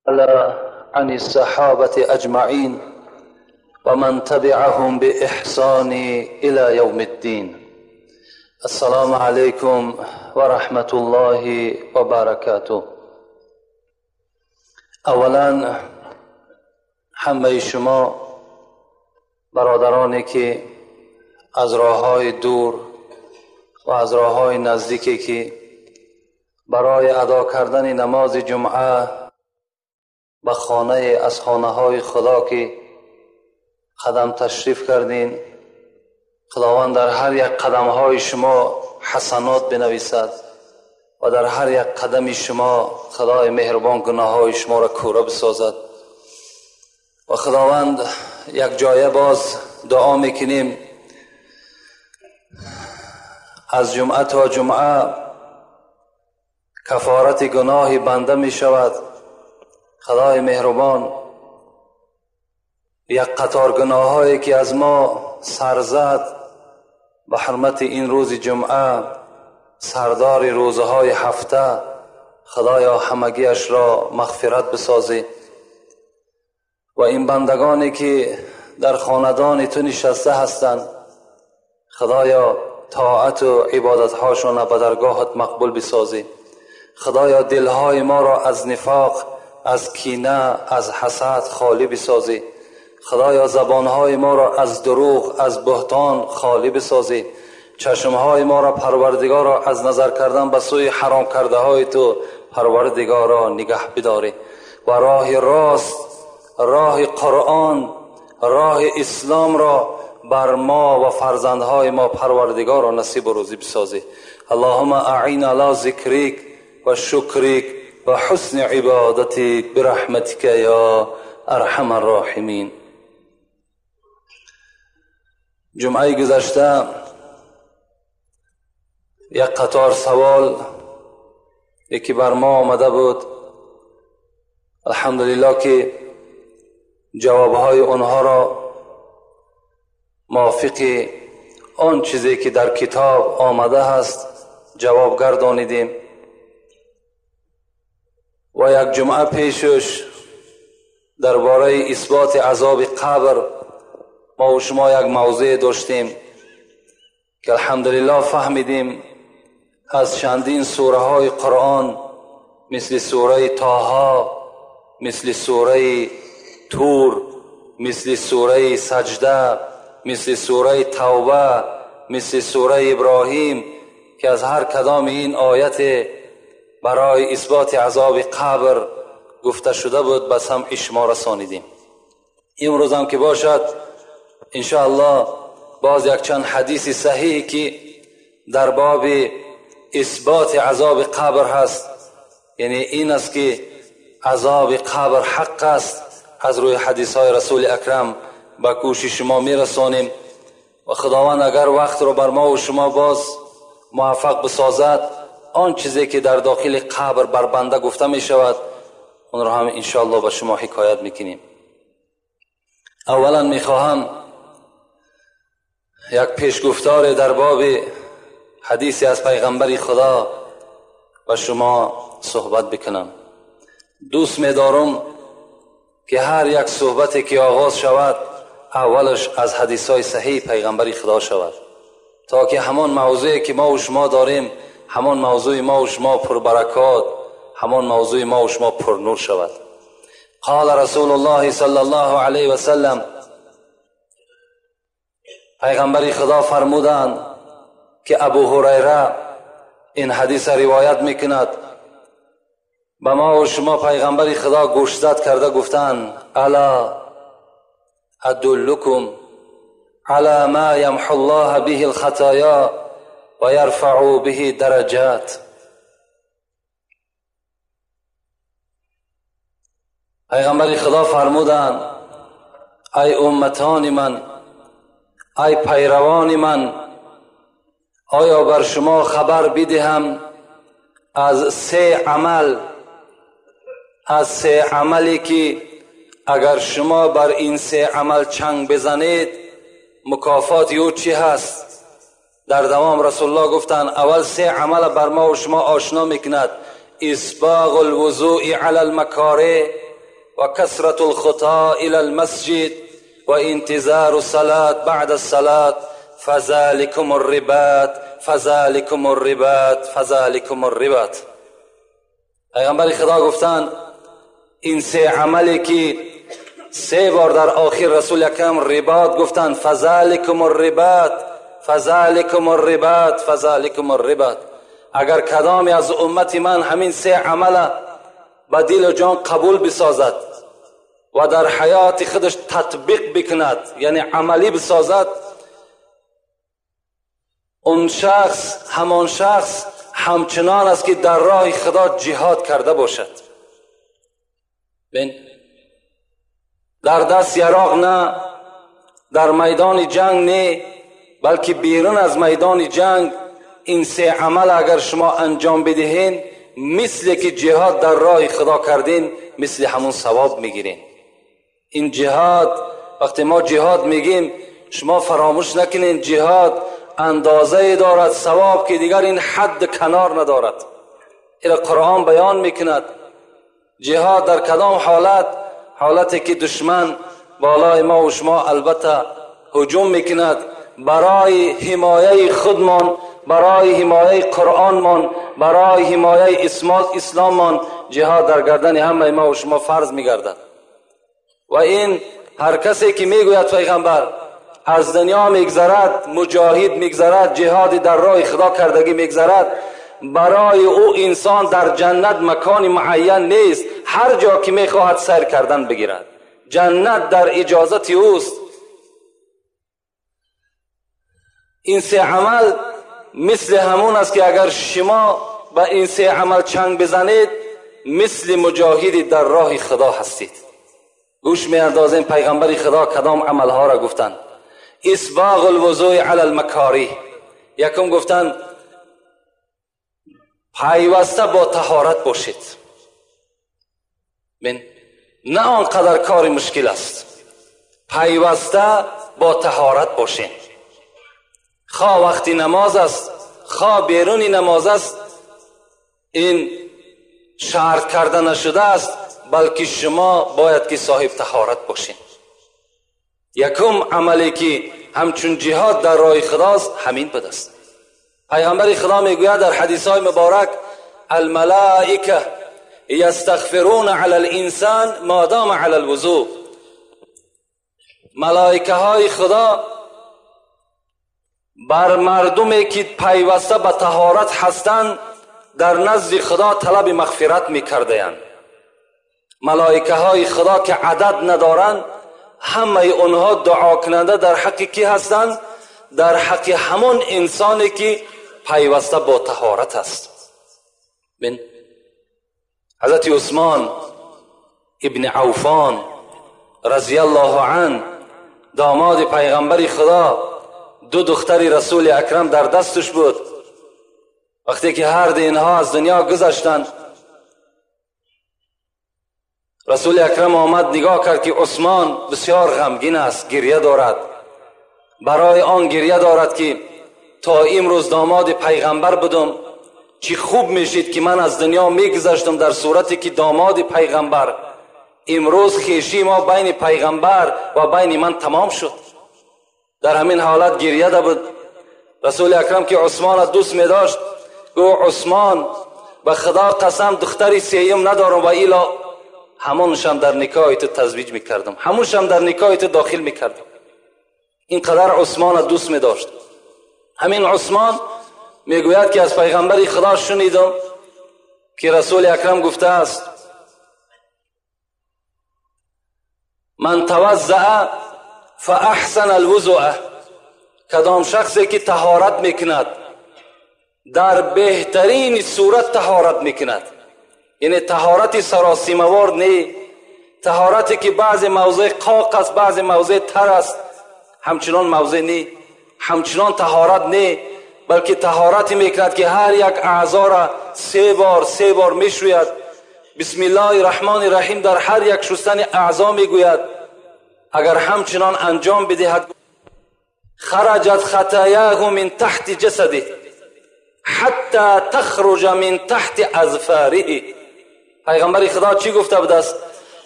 عن الصحابة أجمعين ومن تبعهم بإحسان إلى يوم الدين. السلام عليكم ورحمة الله وبركاته. اولا همه شما برادرانی که از راه‌های دور و از راه‌های نزدیکی که برای ادا کردن نماز جمعه به خانه از خانه‌های خدا که قدم تشریف کردین، خداوند در هر یک قدم‌های شما حسنات بنویسد و در هر یک قدم شما خدای مهربان گناه‌های شما را کوره بسازد. و خداوند یک جایه باز دعا میکنیم از جمعه تا جمعه کفارت گناه بنده می شود. خدای مهربان یک قطار گناهایی که از ما سرزد به حرمت این روز جمعه، سردار روزهای هفته، خدایا همگیش را مغفرت بسازی. و این بندگانی که در خاندان تو نشسته هستند، خدایا طاعت و عبادتهاشان به درگاهت مقبول بسازی. خدایا دلهای ما را از نفاق، از کینه، از حسد خالی بسازی. خدایا زبانهای ما را از دروغ، از بهتان خالی بسازی. چشمهای ما را پروردگارا از نظر کردن به سوی حرام کرده های تو پروردگارا نگه بداری و راه راست، راه قرآن، راه اسلام را بر ما و فرزندهای ما پروردگارا نصیب و روزی بسازی. اللهم اعین علی ذکرک و شکرک و حسن عبادتک برحمتک یا ارحم الراحمین. جمعه گذشته یک قطار سوال یکی بر ما آمده بود، الحمدلله که جوابهای آنها را موافق آن چیزی که در کتاب آمده هست جواب گردانیدیم. و یک جمعه پیشش درباره اثبات عذاب قبر ما و شما یک موضوع داشتیم که الحمدلله فهمیدیم از چندین سوره های قرآن مثل سوره طه، مثل سوره تور، مثل سوره سجده، مثل سوره توبه، مثل سوره ابراهیم که از هر کدام این آیت برای اثبات عذاب قبر گفته شده بود به سمع شما رسانیدیم. امروز هم که باشد انشاءالله باز یک چند حدیث صحیح که در باب اثبات عذاب قبر هست، یعنی این است که عذاب قبر حق است، از روی حدیث های رسول اکرم به کوشش شما میرسانیم. و خداوند اگر وقت رو بر ما و شما باز موفق بسازد، آن چیزی که در داخل قبر بر بنده گفته می شود اون رو هم انشاءالله به شما حکایت میکنیم. اولا میخواهم یک پیشگفتار در باب حدیثی از پیغمبر خدا به شما صحبت بکنم. دوست می‌دارم که هر یک صحبتی که آغاز شود اولش از حدیث‌های صحیح پیغمبر خدا شود، تا که همان موضوعی که ما و شما داریم، همان موضوع ما و شما پربرکات، همان موضوع ما و شما پرنور شود. قال رسول الله صلی الله علیه و سلم، پیغمبر خدا فرمودند که ابو هریره این حدیث روایت میکند، به ما و شما پیغمبر خدا گوشزد کرده گفتند الا ادلکم علی ما یمحو الله به الخطایا و یرفع به درجات. پیغمبر خدا فرمودند ای امتان من، ای پیروان من، آیا بر شما خبر بدهم از سه عمل، از سه عملی که اگر شما بر این سه عمل چنگ بزنید مکافات او چی هست؟ در دوام رسول الله گفتند اول سه عمل بر ما و شما آشنا میکند: اسباغ الوضوء علی المکاره، وكثرة الخطى إلى المسجد وانتظار الصلاة بعد الصلاة فذلكم الرباط فذلكم الرباط فذلكم الرباط. پیغمبر خدا گفتند این سه عملی که سه بار در آخر رسول اکرم رباط گفتند، فذلکم الرباط فذلکم الرباط فذلکم الرباط. اگر کدامی از امت من همین سه عمل به دل و جان قبول بسازد و در حیات خودش تطبیق بکند، یعنی عملی بسازد، اون شخص همان شخص همچنان است که در راه خدا جهاد کرده باشد. بین در دست یراق نه، در میدان جنگ نه، بلکه بیرون از میدان جنگ این سه عمل اگر شما انجام بدهین، مثل که جهاد در راه خدا کردین، مثل همون ثواب میگیرین. این جهاد، وقتی ما جهاد میگیم شما فراموش نکنین جهاد اندازه دارد ثواب که دیگر این حد کنار ندارد. این قرآن بیان میکند. جهاد در کدام حالت؟ حالتی که دشمن بالای ما و شما البته هجوم میکند، برای حمایه خودمان، برای حمایه قرآنمان، برای حمایه اسلاممان جهاد در گردن همه ما و شما فرض میگردد. و این هر کسی که میگوید پیغمبر از دنیا میگذرد، مجاهد میگذرد، جهاد در راه خدا کردگی میگذرد، برای او انسان در جنت مکان معین نیست، هر جا که میخواهد سیر کردن بگیرد. جنت در اجازت اوست. این سه عمل مثل همون است که اگر شما به این سه عمل چنگ بزنید، مثل مجاهدی در راه خدا هستید. گوش میاندازیم پیغمبر خدا کدام عملها را گفتند. اسباغ الوضوء علی المکاری. یکم گفتند پیوسته با طهارت باشید. بین نه آنقدر کار مشکل است، پیوسته با طهارت باشین. خواه وقتی نماز است، خواه بیرونی نماز است، این شرط کرده نشده است، بلکه شما باید که صاحب طهارت باشین. یکم عملی که همچون جهاد در راه خداست همین بد است. پیغمبر خدا میگوید در حدیث های مبارک: الملائکه یستغفرون علی الانسان ما دام علی الوضوء. ملائکه های خدا بر مردمی که پیوسته به طهارت هستند در نزد خدا طلب مغفرت میکردند. ملائکه های خدا که عدد ندارند، همه اونها دعا کننده در حق کی هستند؟ در حق همون انسانی که پیوسته با طهارت است. بین حضرت عثمان ابن عفان رضی الله عنه، داماد پیغمبر خدا، دو دختر رسول اکرم در دستش بود. وقتی که هر دو اینها از دنیا گذشتند، رسول اکرم آمد نگاه کرد که عثمان بسیار غمگین است، گریه دارد. برای آن گریه دارد که تا امروز داماد پیغمبر بودم، چی خوب میشید که من از دنیا میگذشتم در صورتی که داماد پیغمبر، امروز خیشی ما بین پیغمبر و بین من تمام شد. در همین حالت گریه ده بود. رسول اکرم که عثمان دوست می داشت گفت: عثمان به خدا قسم دختری سیم ندارم و ایلا همونشم در نکاح تو تزویج میکردم، همونشم در نکاح تو داخل میکردم. اینقدر عثمان دوست می داشت. همین عثمان میگوید که از پیغمبر خدا شنیدم که رسول اکرم گفته است: من توضع فاحسن الوضوء. کدام شخصی که طهارت میکند در بهترین صورت طهارت میکند، یعنی طهارت سراسیموار نه، طهارتی که بعضی موضع قاق است، بعضی موضع تر است، همچنان موضع نه، همچنان طهارت نه، بلکه طهارتی میکند که هر یک اعضا را سه بار میشوید. بسم الله الرحمن الرحیم در هر یک شستن اعضا میگوید. اگر همچنان انجام بدهد، خرجت خطایاه من تحت جسده حتی تخرج من تحت اظفاره. پیغمبر خدا چی گفته بود است؟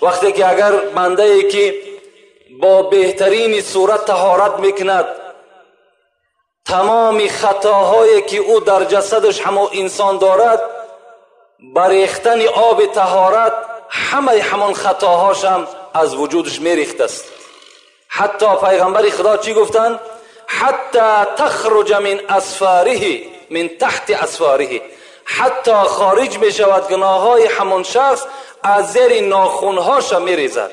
وقتی که اگر بنده ای که با بهترین صورت طهارت میکند، تمام خطاهایی که او در جسدش همو انسان دارد، بریختن آب طهارت همه همان خطاهاش هم از وجودش میریخت است. حتی پیغمبر خدا چی گفتن؟ حتی تخرج من اسفاره، من تحت اسفاره، حتی خارج می شود گناههای همان شخص از زیر ناخونهاش میریزد.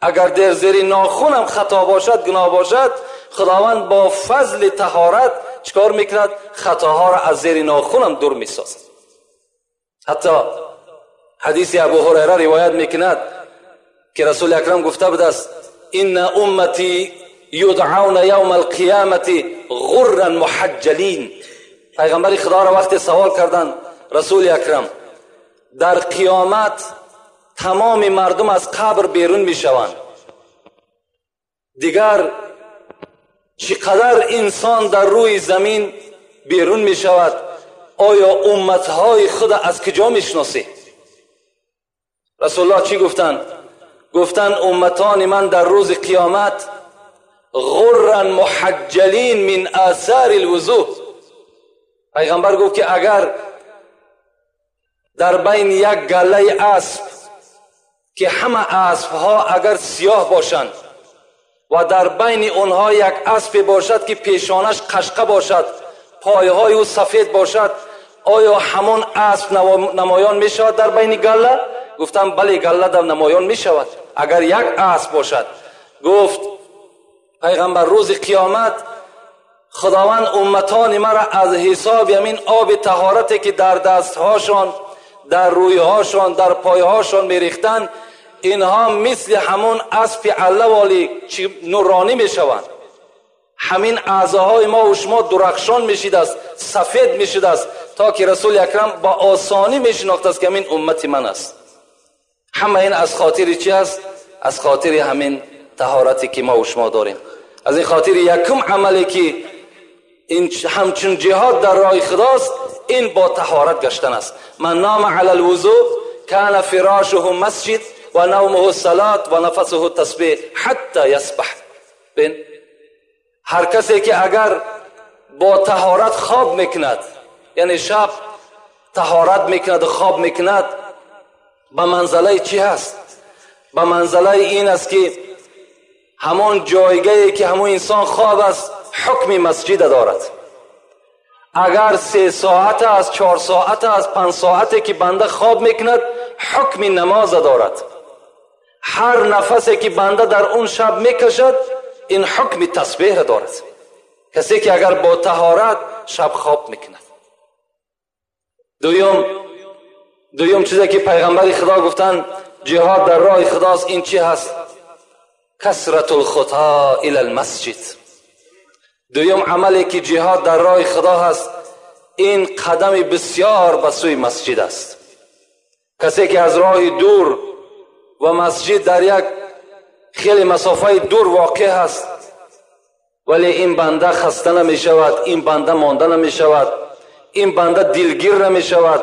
اگر در زیر ناخون هم خطا باشد، گناه باشد، خداوند با فضل طهارت چکار میکند؟ خطاها را از زیر ناخون هم دور میسازد. حتی حدیث ابو هریره روایت میکند که رسول اکرم گفته بود است: ان امتی یدعون یوم القیامت غرا محجلین. پیغمبر خدا را وقتی سوال کردند رسول اکرم، در قیامت تمام مردم از قبر بیرون میشوند، دیگر چقدر انسان در روی زمین بیرون میشود، آیا امتهای خود از کجا میشناسی؟ رسول الله چی گفتند؟ گفتند امتان من در روز قیامت غرا محجلین من آثار الوضوء. پیغمبر گفت که اگر در بین یک گله اسب که همه اسبها اگر سیاه باشند و در بین آنها یک اسب باشد که پیشانش قشقه باشد، پایهای او سفید باشد، آیا همان اسب نمایان می شود در بین گله؟ گفتم بله، گله در نمایان می شود اگر یک اسب باشد. گفت پیغمبر روز قیامت خداوند امتان مرا از حساب همین آب طهارتی که در دستهاشان، در رویهاشان، در پایهاشان میریختند، اینها مثل همون اسب الله نورانی میشوند. همین اعضاهای ما و شما درخشان میشید است، سفید میشید است، تا که رسول اکرم با آسانی میشناخت است که همین امت من است. همه این از خاطر چی است؟ از خاطر همین طهارتی که ما و شما داریم. از این خاطر یکم عملی که این همچون جهاد در راه خداست، این با طهارت گشتن است. من نام علی الوضوء کان فراشه مسجد و نومه صلات و نفسه تسبیح حتی یصبح. بین هر کسی که اگر با طهارت خواب میکند، یعنی شب طهارت میکند و خواب میکند، به منزله چی هست؟ به منزله این است که همان جایگاهی که همون انسان خواب است حکم مسجد دارد. اگر 3 ساعت است، 4 ساعت است، 5 ساعته که بنده خواب میکند حکم نماز دارد. هر نفسی که بنده در اون شب میکشد این حکم تسبیح دارد. کسی که اگر با طهارت شب خواب میکند. دویم چیزی که پیغمبر خدا گفتن جهاد در راه خداست، این چی هست؟ کثرت الخطا الی المسجد. دویم عملی که جهاد در راه خدا هست، این قدم بسیار به سوی مسجد است. کسی که از راه دور و مسجد در یک خیلی مسافه دور واقع هست، ولی این بنده خسته نمی شود، این بنده مانده نمی شود، این بنده دلگیر نمی شود،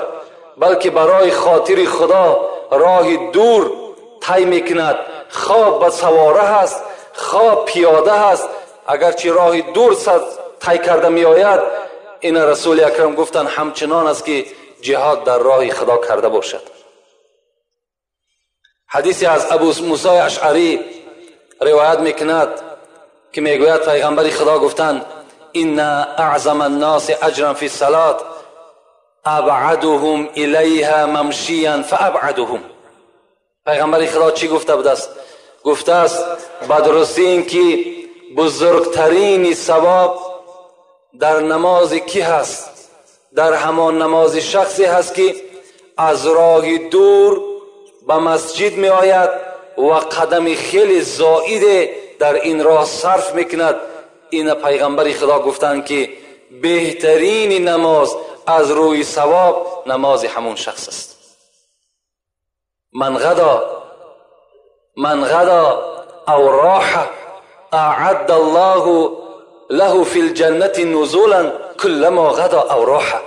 بلکه برای خاطر خدا راه دور طی میکند. خواب به سواره هست، خواب پیاده هست، اگرچه راه دور طی کرده می آید. این رسول اکرم گفتن همچنان است که جهاد در راه خدا کرده باشد. حدیثی از ابو موسی اشعری روایت میکند که میگوید پیغمبر خدا گفتند ان اعظم الناس اجرا فی الصلاة ابعدهم الیها ممشیا فابعدهم. پیغمبر خدا چی گفته بود است؟ گفته است بدرستی این که بزرگترین ثواب در نماز کی هست؟ در همان نماز شخصی هست که از راه دور به مسجد می آید و قدم خیلی زائد در این راه صرف میکند. این پیغمبر خدا گفتند که بهترین نماز از روی ثواب نماز همون شخص است. من غدا او راح اعد الله له فی الجنة نزولا كلما غدا او راح.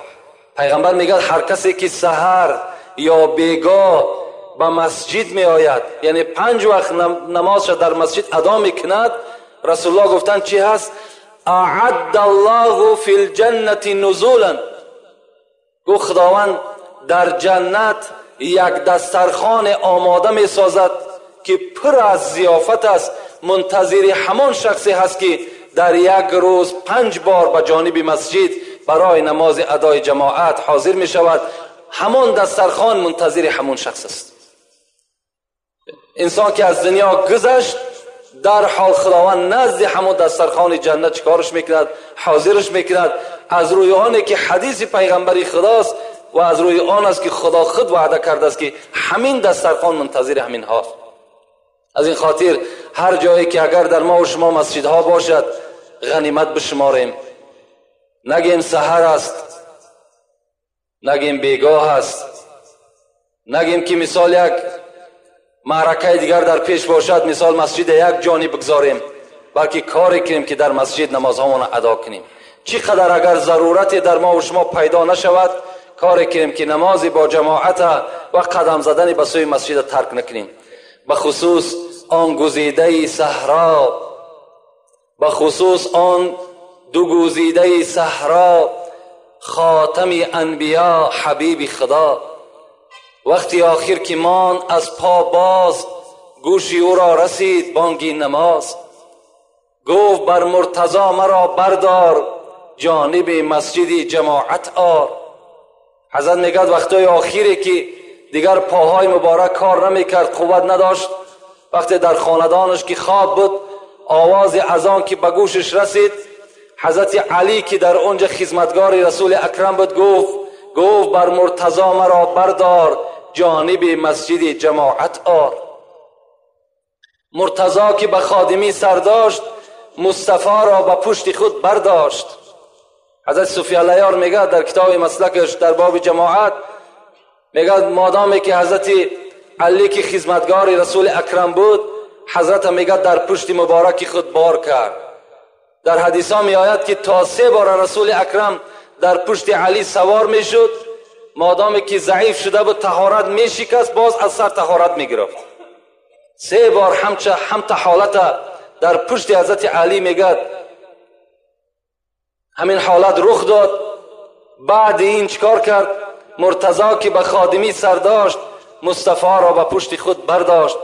پیغمبر میگه هر کسی که سحر یا بیگاه به مسجد می آید، یعنی 5 وقت نمازش در مسجد ادا میکند، رسول الله گفتن چی هست؟ اعد الله فی الجنة نزولا. گفت خداوند در جنت یک دسترخوان آماده می سازد که پر از ضیافت است، منتظر همان شخصی هست که در یک روز 5 بار به جانب مسجد برای نماز ادای جماعت حاضر می شود. همان دسترخوان منتظر همان شخص است. انسان که از دنیا گذشت، در حال خداوند نزد همون دسترخوان جنت چکارش میکند؟ حاضرش میکند. از روی آنه که حدیث پیغمبری خداست و از روی آن است که خدا خود وعده کرده است که همین دسترخوان منتظر همین هاست. از این خاطر هر جایی که اگر در ما و شما مسجدها باشد غنیمت بشماریم، نگیم سحر است، نگیم بیگاه است، نگیم که مثال یک معرکه دیگر در پیش باشد، مثال مسجد یک جانی بگذاریم، بلکه کاری کنیم که در مسجد نمازهامون ادا کنیم. چقدر اگر ضرورت در ما و شما پیدا نشود، کاری کنیم که نمازی با جماعت و قدم زدن به سوی مسجد ترک نکنیم. به خصوص آن گزیده صحرا، به خصوص آن دو گزیده صحرا، خاتم انبیا حبیب خدا، وقتی آخر که مان از پا باز، گوشی او را رسید بانگی نماز. گفت بر مرتضی مرا بردار، جانب مسجد جماعت آر. حضرت میگد وقتای آخری که دیگر پاهای مبارک کار نمیکرد، قوت نداشت، وقتی در خاندانش که خواب بود، آواز اذان که به گوشش رسید، حضرت علی که در اونجا خدمتگار رسول اکرم بود گفت بر مرتضی مرا بردار، جانب مسجد جماعت آر. مرتضی که به خادمی سر داشت، مصطفی را به پشت خود برداشت. حضرت صوفی علیار میگه در کتاب مسلکش در باب جماعت، میگه مادامی که حضرت علی که خدمتگار رسول اکرم بود، حضرت میگه در پشت مبارک خود بار کرد. در حدیث ها می آید که تا 3 بار رسول اکرم در پشت علی سوار میشد، مادامی که ضعیف شده بود طهارت میشکست، باز از سر طهارت میگرفت. 3 بار هم حالت در پشت حضرت علی میگد همین حالت رخ داد. بعد این چکار کرد؟ مرتضی که به خادمی سر داشت، مصطفی را به پشت خود برداشت.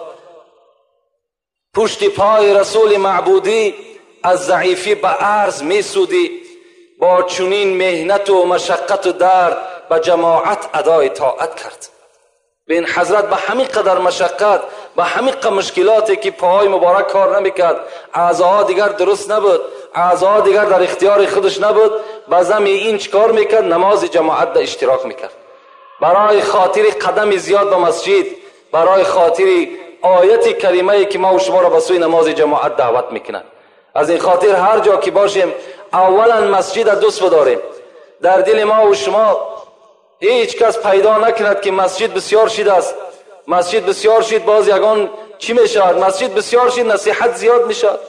پشت پای رسول معبودی از ضعیفی به عرض میسودی، با چنین مهنت و مشقت و درد به جماعت ادای طاعت کرد. بین حضرت به همین قدر مشقت، به همین قدر مشکلاتی که پاهای مبارک کار نمیکرد، اعضاها دیگر درست نبود، اعضاها دیگر در اختیار خودش نبود، به زمین این چکار میکرد؟ نماز جماعت در اشتراک میکرد. برای خاطر قدم زیاد به مسجد، برای خاطر آیت کریمه که ما و شما را به سوی نماز جماعت دعوت میکنند. از این خاطر هر جا که باشیم اولا مسجد دوست بداریم. در دل ما و شما هیچ کس پیدا نکند که مسجد بسیار شید است، مسجد بسیار شید باز یگان چی میشود، مسجد بسیار شید نصیحت زیاد میشود،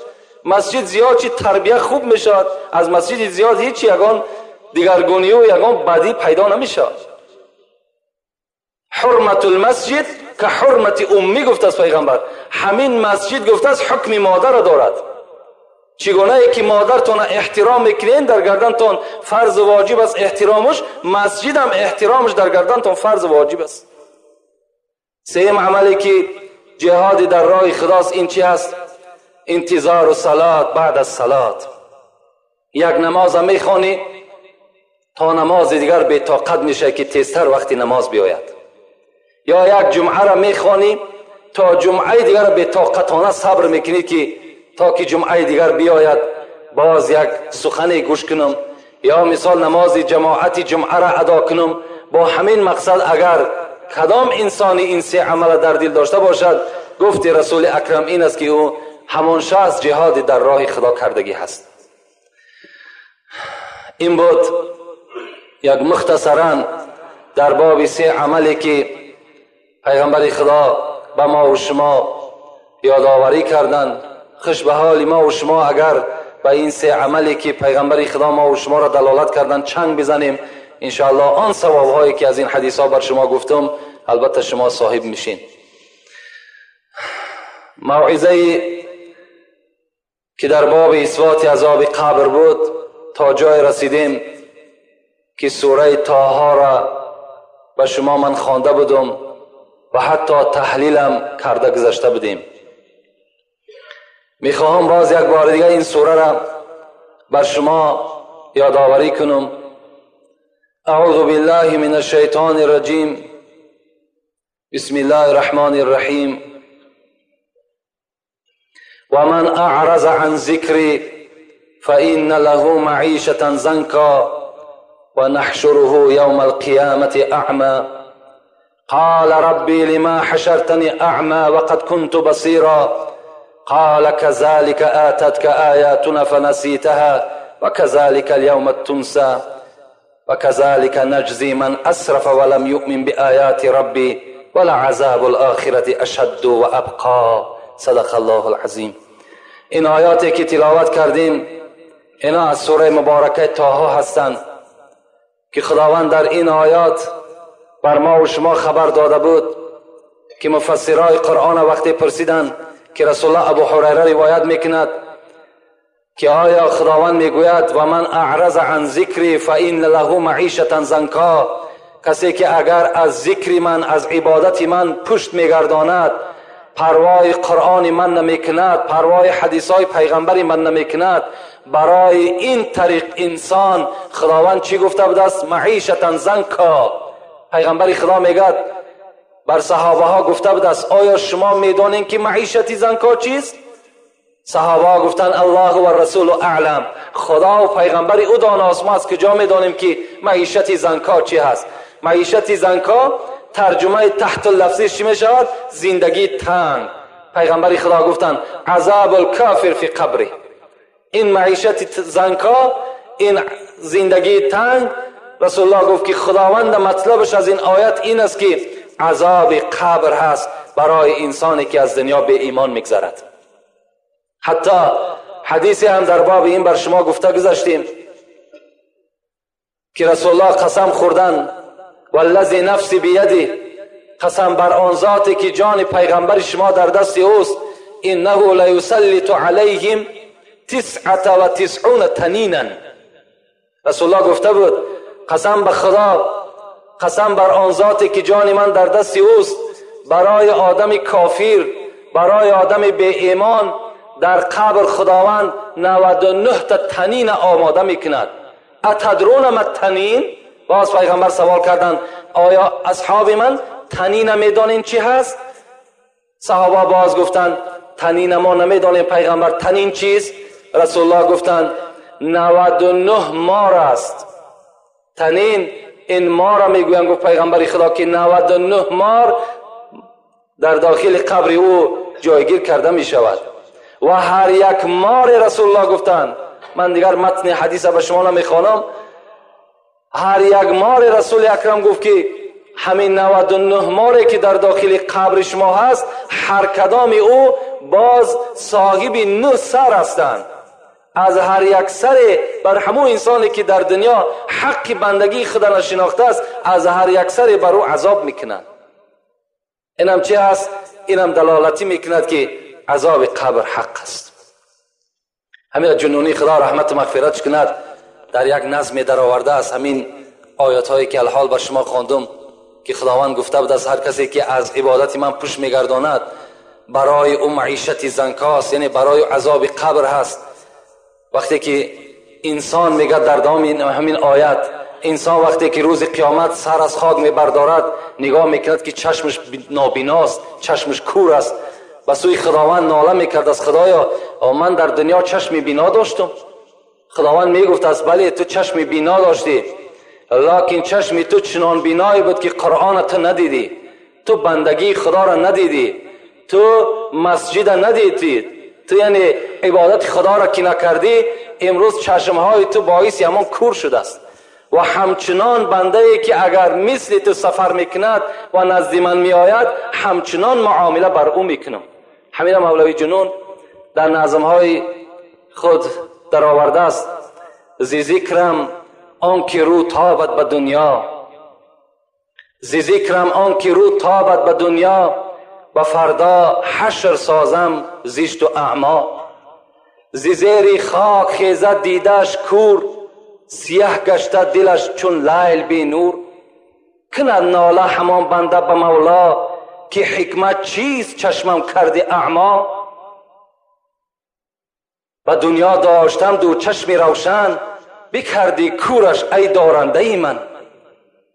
مسجد زیاد چی تربیه خوب میشود. از مسجد زیاد هیچ یگان دیگرگونی و یگان بدی پیدا نمیشود. حرمت المسجد که حرمت امی گفت از پیغمبر، همین مسجد گفت از حکم مادر را دارد. چگونه ای که مادرتون احترام میکنین در گردنتون فرض واجب است احترامش، مسجد هم احترامش در گردنتون فرض واجب است. سیم عملی که جهاد در راه خداست این چی است؟ انتظار و صلات بعد از صلات. یک نماز میخوانی تا نماز دیگر بی طاقت میشه که تیزتر وقتی نماز بیاید، یا یک جمعه را میخوانی تا جمعه دیگر را بی طاقتانه صبر میکنی که تا که جمعه دیگر بیاید باز یک سخن گوش کنم، یا مثال نماز جماعت جمعه را ادا کنم. با همین مقصد اگر کدام انسانی این سه عمل در دل داشته باشد، گفت رسول اکرم این است که او همان شخص جهاد در راه خدا کردگی هست. این بود یک مختصرا در باب سه عملی که پیغمبر خدا به ما و شما یادآوری کردند. خوش به حال ما و شما اگر به این سه عملی که پیغمبر خدا ما و شما را دلالت کردند چنگ بزنیم، انشاءالله آن ثواب هایی که از این حدیث ها بر شما گفتم البته شما صاحب میشین. موعظه که در باب اثبات عذاب قبر بود تا جای رسیدیم که سوره طه را به شما من خوانده بودم و حتی تحلیلم کرده گذشته بودیم. میخواهم باز یک بار دیگه این سوره را بر شما یادآوری کنم. اعوذ بالله من الشیطان الرجیم. بسم الله الرحمن الرحیم. ومن اعرض عن ذکری فإن له معیشة ضنکا ونحشره یوم القیامة اعمی. قال ربی لما حشرتنی اعمی وقد كنت بصیرا. قال كذلك آتتك آياتنا فنسيتها وكذلك اليوم تنسى وكذلك نجزي من أسرف ولم يؤمن بآيات ربي ولعذاب الآخرة أشد وأبقى. صدق الله العظیم. این آیاتی که تلاوت کردیم اینا از سوره مبارکه طه هستند که خداوند در این آیات بر ما و شما خبر داده بود که مفسرای قرآن وقتی پرسیدند که رسول الله ابو هریره روایت میکند که آیا خداوند میگوید و من اعرض عن ذکری فإن له معیشة ضنکا، کسی که اگر از ذکر من، از عبادت من پشت میگرداند، پروای قرآن من نمیکند، پروای حدیثای پیغمبر من نمیکند، برای این طریق انسان خداوند چی گفته بود است؟ معیشة ضنکا. پیغمبر خدا میگد بر صحابه ها گفته بود است آیا شما میدانین که معیشت زنکا چیست؟ صحابه ها گفتند الله و رسول اعلم، خدا و پیغمبر او داناست، ما از کجا میدانیم که معیشت زنکا چی هست؟ معیشت زنکا ترجمه تحت اللفظی چی میشود؟ زندگی تنگ. پیغمبر خدا گفتند عذاب الکافر فی قبره. این معیشت زنکا، این زندگی تنگ، رسول الله گفت که خداوند مطلبش از این آیت این است که عذاب قبر هست برای انسانی که از دنیا به ایمان میگذرد. حتی حدیثی هم در باب این بر شما گفته گذشتیم که رسول الله قسم خوردن والذی نفسی بیدی، قسم بر آن ذاتی که جان پیغمبر شما در دست اوست، انه لیسلط علیهم 99 تنینا. رسول الله گفته بود قسم به خدا، قسم بر آن ذاتی که جان من در دست اوست، برای آدم کافر، برای آدم بی ایمان در قبر خداوند 99 تا تنین آماده میکند. اتدرون ما تنین؟ باز پیغمبر سوال کردند آیا اصحاب من تنین میدانین چی هست؟ صحابه باز گفتند تنین ما نمیدانیم پیغمبر، تنین چیست؟ رسول الله گفتند 99 مار است. تنین این مار را میگویند، گفت پیغمبر خدا که 99 مار در داخل قبر او جایگیر کرده می شود و هر یک مار، رسول الله گفتند، من دیگر متن حدیث به شما نمیخوانم، هر یک مار رسول اکرم گفت که همین 99 ماری که در داخل قبر شما هست، هر کدام او باز صاحب 9 سر هستند. از هر یک سر بر همون انسانی که در دنیا حق بندگی خدا را شناخته است، از هر یک سر بر او عذاب میکنند. اینم چه هست؟ اینم دلالتی میکند که عذاب قبر حق است. همین جنونی خدا رحمت و مغفرت کند در یک نظم درآورده است همین آیات هایی که الحال بر شما خواندم که خداوند گفته بود از هر کسی که از عبادت من پشت میگرداند برای او معیشت زنکاست، یعنی برای عذاب قبر هست. وقتی که انسان میگه در دوام همین آیت، انسان وقتی که روز قیامت سر از خاک میبردارد نگاه میکند که چشمش نابیناست، چشمش کور است، به سوی خداوند ناله میکرد از خدایا من در دنیا چشم بینا داشتم. خداوند میگفت از بله تو چشم بینا داشتی، لکن چشم تو چنان بینایی بود که قرآن تو ندیدی، تو بندگی خدا را ندیدی، تو مسجد ندیدی، تو یعنی عبادت خدا را که نکردی، امروز چشمهای تو باعث همان کور شده است. و همچنان بنده ای که اگر مثل تو سفر میکند و نزد من میآید همچنان معامله بر او میکنم. همین مولوی جنون در نظمهای خود در آورده است: زی ذکرم آن که رو تابد به دنیا، زی ذکرم آن که رو تابد به دنیا، و فردا حشر سازم زشت و اعما. زی زیر خاک خیزد دیدش کور، سیه گشته دلش چون لیل بی نور. کند ناله همان بنده به مولا، که حکمت چیست چشمم کردی اعما. به دنیا داشتم دو چشمی روشن، بکردی کورش ای دارنده ای من.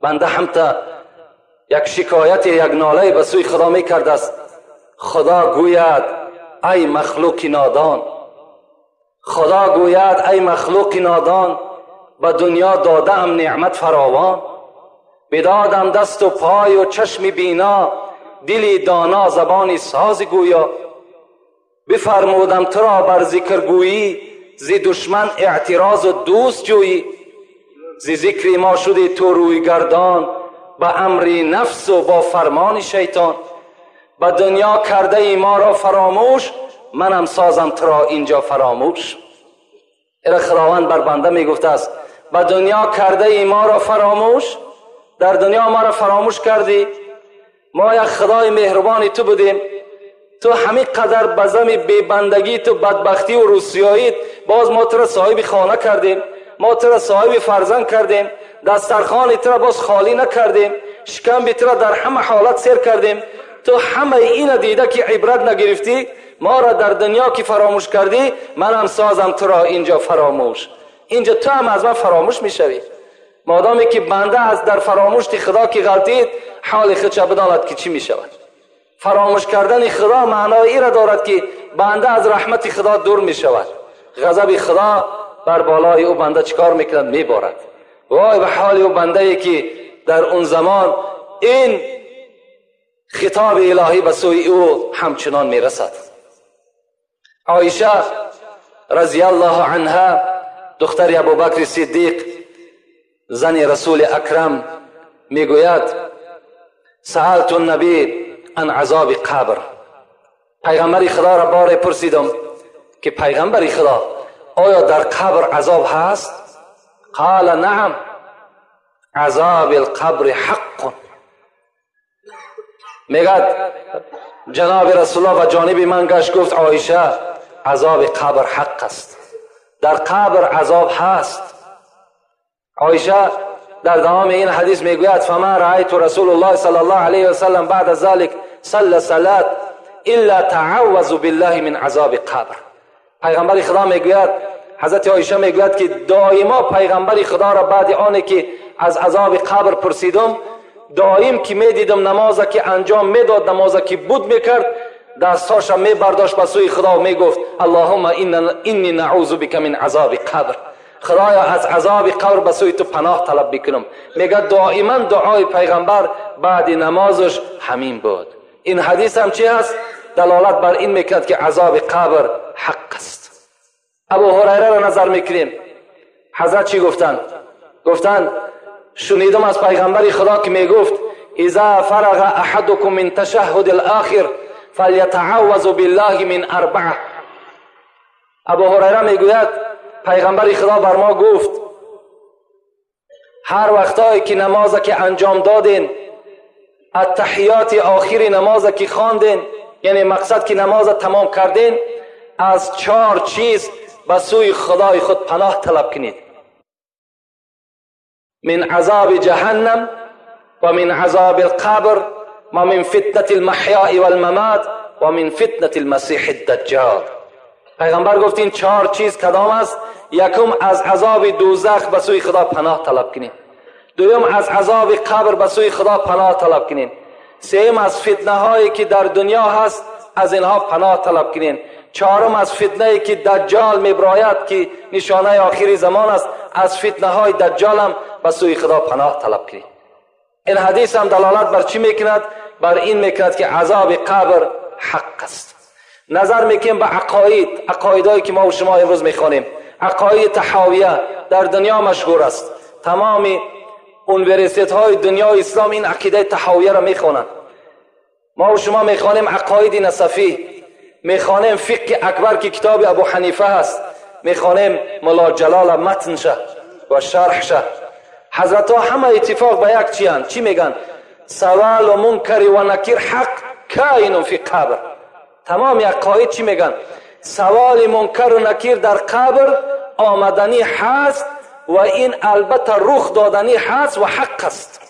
بنده هم تا یک شکایت یک ناله به سوی خدا میکرد است. خدا گوید ای مخلوق نادان، خدا گوید ای مخلوق نادان، به دنیا دادم نعمت فراوان. بدادم دست و پای و چشم بینا، دلی دانا زبانی ساز گویا. بفرمودم تو را بر ذکر گویی، زی دشمن اعتراض و دوست جویی. زی ذکر ما شدی تو روی گردان، به امر نفس و با فرمان شیطان. به دنیا کرده ای ما را فراموش، منم سازم تو را اینجا فراموش. ایره خداوند بر بنده می گفته است به دنیا کرده ای ما را فراموش، در دنیا ما را فراموش کردی. ما یک خدای مهربانی تو بودیم، تو همین قدر بزم بیبندگی تو بدبختی و روسیاییت، باز ما تو را صاحب خانه کردیم، ما تو را صاحب فرزند کردیم، دسترخوان تو را باز خالی نکردیم، شکم تو را در همه حالت سیر کردیم. تو همه این دیده که عبرت نگرفتی، ما را در دنیا که فراموش کردی، منم سازم تو را اینجا فراموش. اینجا تو هم از من فراموش میشوی. مادامی که بنده از در فراموشی خدا که غلطید، حال خودش بداند که چی میشود. فراموش کردن خدا معنای ای را دارد که بنده از رحمت خدا دور میشود. غضب خدا بر بالای او بنده چیکار میکند؟ میبارد. وای به حال او بنده ای که در اون زمان این خطاب الهی به سوی او همچنان میرسد. عایشه رضی الله عنها، دختر ابوبکر صدیق، زن رسول اکرم، میگوید سألت النبی عن عذاب قبر. پیغمبر خدا را بار پرسیدم که پیغمبر خدا آیا در قبر عذاب هست؟ قال نعم عذاب القبر حق. میگد جناب رسول الله و جانب من گشت گفت عایشه عذاب قبر حق است، در قبر عذاب هست. عایشه در دوام این حدیث میگوید فما رأیت رسول الله صلی الله علیه و سلم بعد ذلك صلى صلاة الا تعوذ بالله من عذاب قبر. پیغمبر خدا میگوید، حضرت عایشه میگوید که دائما پیغمبر خدا را بعد آنی که از عذاب قبر پرسیدم، دائم که میدیدم نماز که انجام میداد، نماز که بود میکرد، دستاش میبرداشت به سوی خدا و میگفت اللهم انی نعوذ بک من عذاب قبر. خدایا از عذاب قبر به سوی تو پناه طلب بکنم. میگه دائما دعای پیغمبر بعد نمازش همین بود. این حدیث هم چی هست؟ دلالت بر این میکرد که عذاب قبر حق است. ابو هریره را نظر میکنیم، حضرت چی گفتن؟ گفتن شنیدم از پیغمبر خدا که میگفت اذا فرغ احدکم من تشهد الاخر فلیتعوذ بالله من اربعه. ابو هریره میگوید پیغمبر خدا بر ما گفت هر وقتایی که نماز که انجام دادین، التحیات آخری نماز که خواندین، یعنی مقصد که نماز تمام کردین، از 4 چیز به سوی خدای خود پناه طلب کنید: من عذاب جهنم و من عذاب القبر و من فتنة المحیاء والممات و من فتنة المسیح الدجال. پیغمبر گفت این 4 چیز کدام است؟ یکم از عذاب دوزخ به سوی خدا پناه طلب کنید، دوم از عذاب قبر به سوی خدا پناه طلب کنید، سوم از فتنه هایی که در دنیا هست از اینها پناه طلب کنید، چهارم از فتنه ای که دجال میبراید که نشانه آخری زمان است، از فتنه های دجال هم به سوی خدا پناه طلب کنید. این حدیث هم دلالت بر چی میکند؟ بر این میکند که عذاب قبر حق است. نظر میکنیم به عقاید، عقایدهایی که ما و شما امروز میخوانیم، عقاید طحاویه در دنیا مشهور است. تمام اونورسیت های دنیا اسلام این عقیده طحاویه را میخوانند. ما و شما میخوانیم عقاید نصفی، میخوانیم فقه اکبر که کتاب ابو حنیفه هست، میخوانیم ملا جلال متن شه و شرح شه. حضرت ها همه اتفاق به یک چی هن؟ چی میگن؟ سوال و منکر و نکیر حق کائن فی قبر. تمام عقاید چی میگن؟ سوال منکر و نکیر در قبر آمدنی هست و این البته رخ دادنی هست و حق است.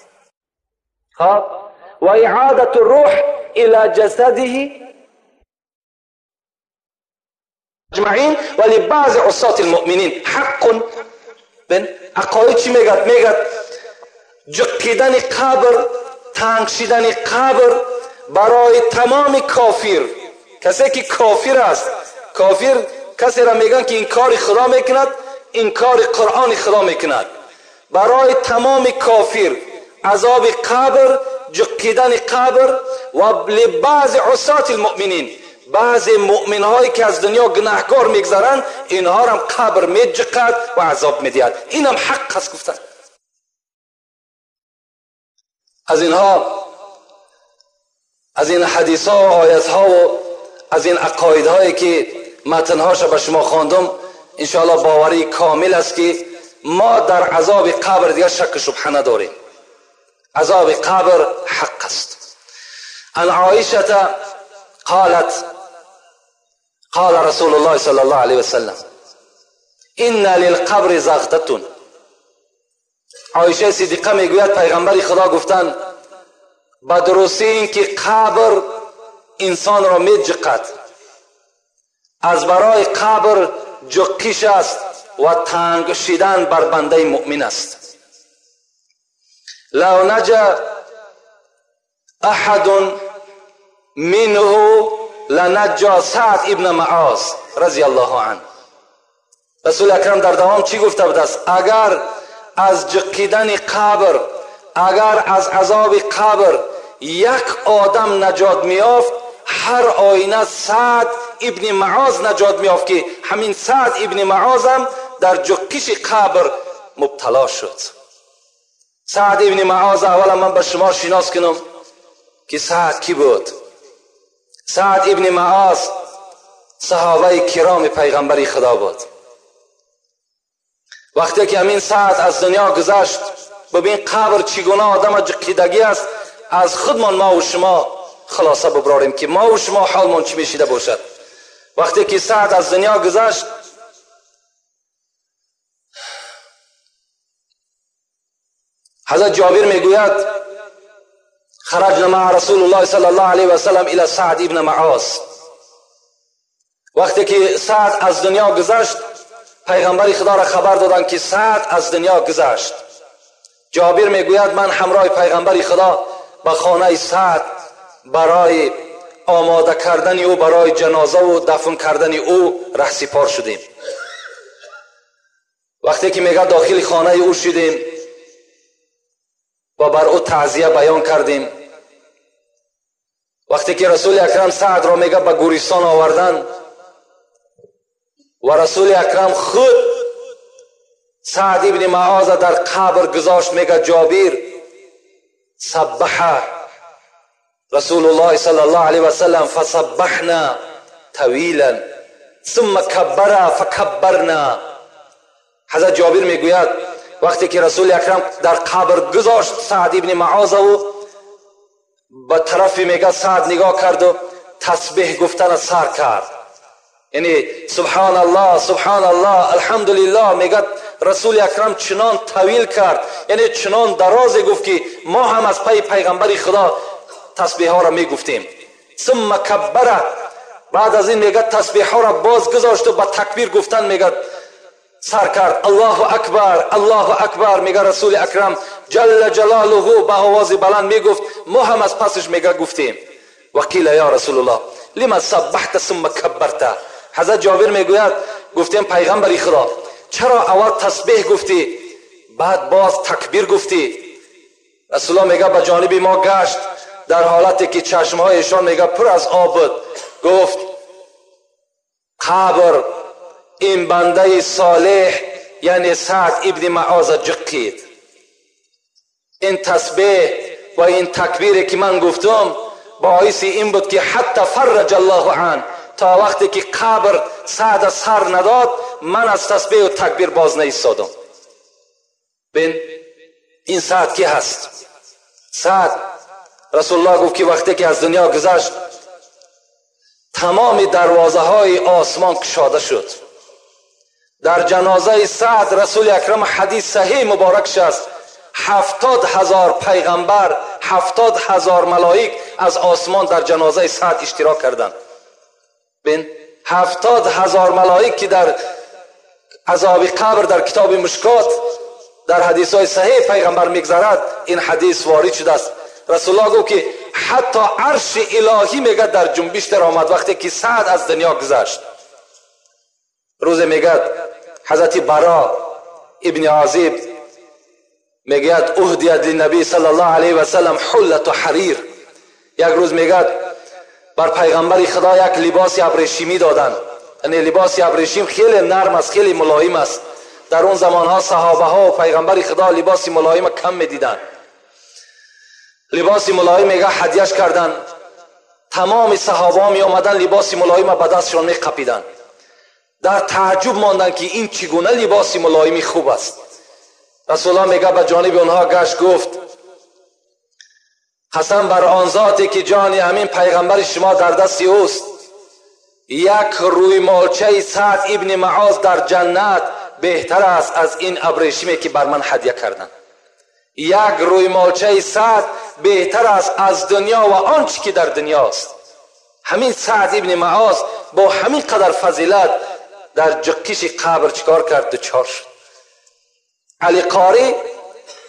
و اعادت الروح الى جسده اجمعین و لبعض عصاة المؤمنین حق. بین عقاید چی میگد؟ میگد جقیدن قبر، تنگ شدن قبر برای تمام کافر، کسی که کافر است. کافر کسی را میگن که انکار خدا میکند، انکار قرآن خدا میکند. برای تمام کافر عذاب قبر، جقیدن قبر و لبعض عصاة المؤمنین، بعض مؤمن هایی که از دنیا گناهکار میگذرند اینها را قبر میجقد و عذاب میدهد. اینم حق است گفتن. از اینها، از این حدیث ها و آیت ها و از این عقاید هایی که متن هاش به شما خواندم، انشاءالله باوری کامل است که ما در عذاب قبر دیگر شک و شبهه نداریم. عذاب قبر حق است. عن عائشة قالت قال رسول الله صلى الله عليه وسلم إن للقبر زغتة. عایشه صدیقه میگوید پیغمبر خدا گفتن به درستی این که قبر انسان را میجقد، از برای قبر جقیش است و تنگ شدن بر بنده مؤمن است. لو نجا احد منه لنجا سعد ابن معاذ رضی الله عنه. رسول اکرم در دوام چی گفته بود است؟ اگر از جقیدن قبر، اگر از عذاب قبر یک آدم نجات میافت، هر آینه سعد ابن معاذ نجات میافت که همین سعد ابن معاذ هم در جقیش قبر مبتلا شد. سعد ابن معاذ اولا من به شما شناس کنم که سعد کی بود. سعد ابن معاذ صحابه کرام پیغمبری خدا بود. وقتی که همین سعد از دنیا گذشت، ببین قبر چگونه آدم جقیدگی است. از خودمان ما و شما خلاصه ببراریم که ما و شما حالمان چی میشیده باشد. وقتی که سعد از دنیا گذشت، حضرت جابر میگوید خرجنا مع رسول الله صلی الله علیه و سلم الى سعد ابن معاذ. وقتی که سعد از دنیا گذشت، پیغمبر خدا را خبر دادند که سعد از دنیا گذشت. جابر میگوید من همراه پیغمبر خدا به خانه سعد برای آماده کردن او برای جنازه و دفن کردن او رهسپار شدیم. وقتی که میگه داخل خانه او شدیم و بر او تعزیه بیان کردیم. وقتی که رسول اکرم سعد را میگه به گورستان آوردن و رسول اکرم خود سعد ابن معاذ در قبر گذاشت، میگه جابر سبح رسول الله صلی الله علیه و سلم فسبحنا طویلا ثم کبر فکبرنا. حضرت جابر میگوید وقتی که رسول اکرم در قبر گذاشت سعد ابن معاذ و به طرف میگه سعد نگاه کرد و تسبیح گفتن سر کرد، یعنی سبحان الله سبحان الله الحمدلله. میگه رسول اکرم چنان طویل کرد، یعنی چنان دراز گفت که ما هم از پی پیغمبر خدا تسبیح ها را میگفتیم. ثم کبر، بعد از این میگه تسبیح ها را باز گذاشت و با تکبیر گفتن میگه سر کرد الله اکبر الله اکبر. میگه رسول اکرم جل جلاله با آواز بلند میگفت، ما هم از پسش میگه گفتیم. وقیل یا رسول الله لما سبحت ثم کبرت. حضرت جابر میگوید گفتیم پیغمبر خدا چرا اول تسبیح گفتی بعد باز تکبیر گفتی؟ رسول الله میگه به جانب ما گشت در حالتی که چشمهایشان میگه پر از آب بود، گفت قبر این بنده صالح یعنی سعد ابن معاذ جقید. این تسبیح و این تکبیر که من گفتم باعث این بود که حتی فرج الله عن، تا وقتی که قبر سعد سر نداد من از تسبیح و تکبیر باز نایستادم. بین این سعد کی هست؟ سعد رسول الله گفت که وقتی که از دنیا گذشت تمام دروازه های آسمان کشاده شد. در جنازه سعد رسول اکرم حدیث صحیح مبارک است، 70,000 پیغمبر، 70,000 ملائک از آسمان در جنازه سعد اشتراک کردند. بین 70,000 ملائک که در عذاب قبر در کتاب مشکات در حدیث های صحیح پیغمبر میگذرد، این حدیث وارد شده است. رسول الله گفت که حتی عرش الهی میگه در جنبش در آمد وقتی که سعد از دنیا گذشت. روز میگه حضرت برا ابن عازب میگه اهدیت للنبی صلی الله علیه و سلم حلة حریر. یک روز میگه بر پیغمبر خدا یک لباس ابریشمی دادن. یعنی لباس ابریشم خیلی نرم است، خیلی ملایم است. در اون زمانها صحابه ها و پیغمبر خدا لباس ملایم کم میدیدن. لباس ملایم میگه هدیهش کردن. تمام صحابه ها می آمدن لباس ملایم به دستشان می قپیدن. در تعجب ماندن که این چگونه لباس ملایمی خوب است. رسول الله میگه به جانب اونها گشت، گفت قسم بر آن ذاتی که جان همین پیغمبر شما در دست اوست، یک روی مالچه سعد ابن معاذ در جنت بهتر است از این ابریشمی که بر من هدیه کردن. یک روی مالچه سعد بهتر است از دنیا و آنچه که در دنیاست. همین سعد ابن معاذ با همین قدر فضیلت در جقیش قبر چکار کرد؟ دچار شد. علی قاری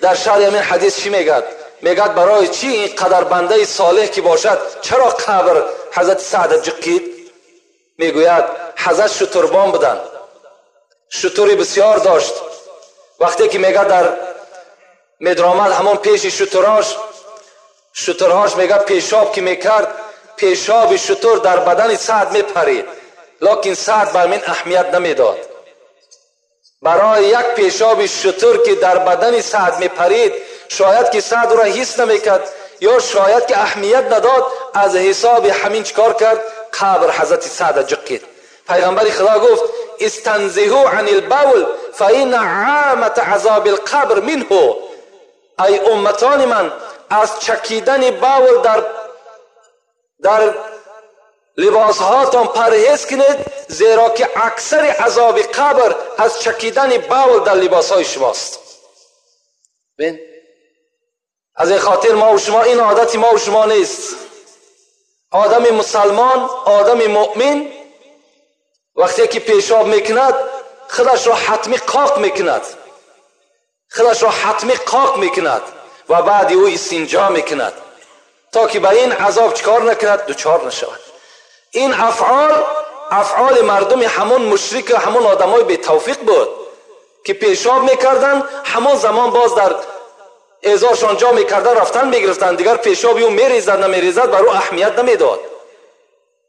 در شرح همین حدیث چی میگد؟ میگد برای چی این قدر بنده صالح که باشد چرا قبر حضرت سعد جقید؟ میگوید حضرت شتربان بودن، شتری بسیار داشت. وقتی که میگه در میدرآمد همون پیش شتراش، شترهاش میگه پیشاب که میکرد، پیشاب شتر در بدن سعد میپرید، لکن سعد بر من اهمیت نمیداد. برای یک پیشاب شتر که در بدن سعد میپرید، شاید که سعد را حس نمیکرد یا شاید که اهمیت نداد، از حساب همین چکار کرد؟ قبر حضرت سعد جقید. پیغمبر خدا گفت استنزهوا عن البول فإن عامة عذاب القبر منه. ای امتان من، از چکیدن بول در لباس هاتان پرهیز کنید، زیرا که اکثر عذاب قبر از چکیدن بول در لباس های شماست. بین از این خاطر ما و شما این عادت ما و شما نیست. آدم مسلمان، آدم مؤمن وقتی که پیشاب میکند خودش را حتمی قاق میکند، خودش را حتمی قاق میکند و بعد او استنجا میکند تا که به این عذاب چکار نکند؟ دچار نشود. این افعال افعال مردم همون مشرک و همون آدمای بی توفیق بود که پیشاب میکردن، همون زمان باز در ازارشان جا میکردن، رفتن میگرفتن، دیگر پیشاب او میریزد نمیریزد بر او اهمیت نمیداد.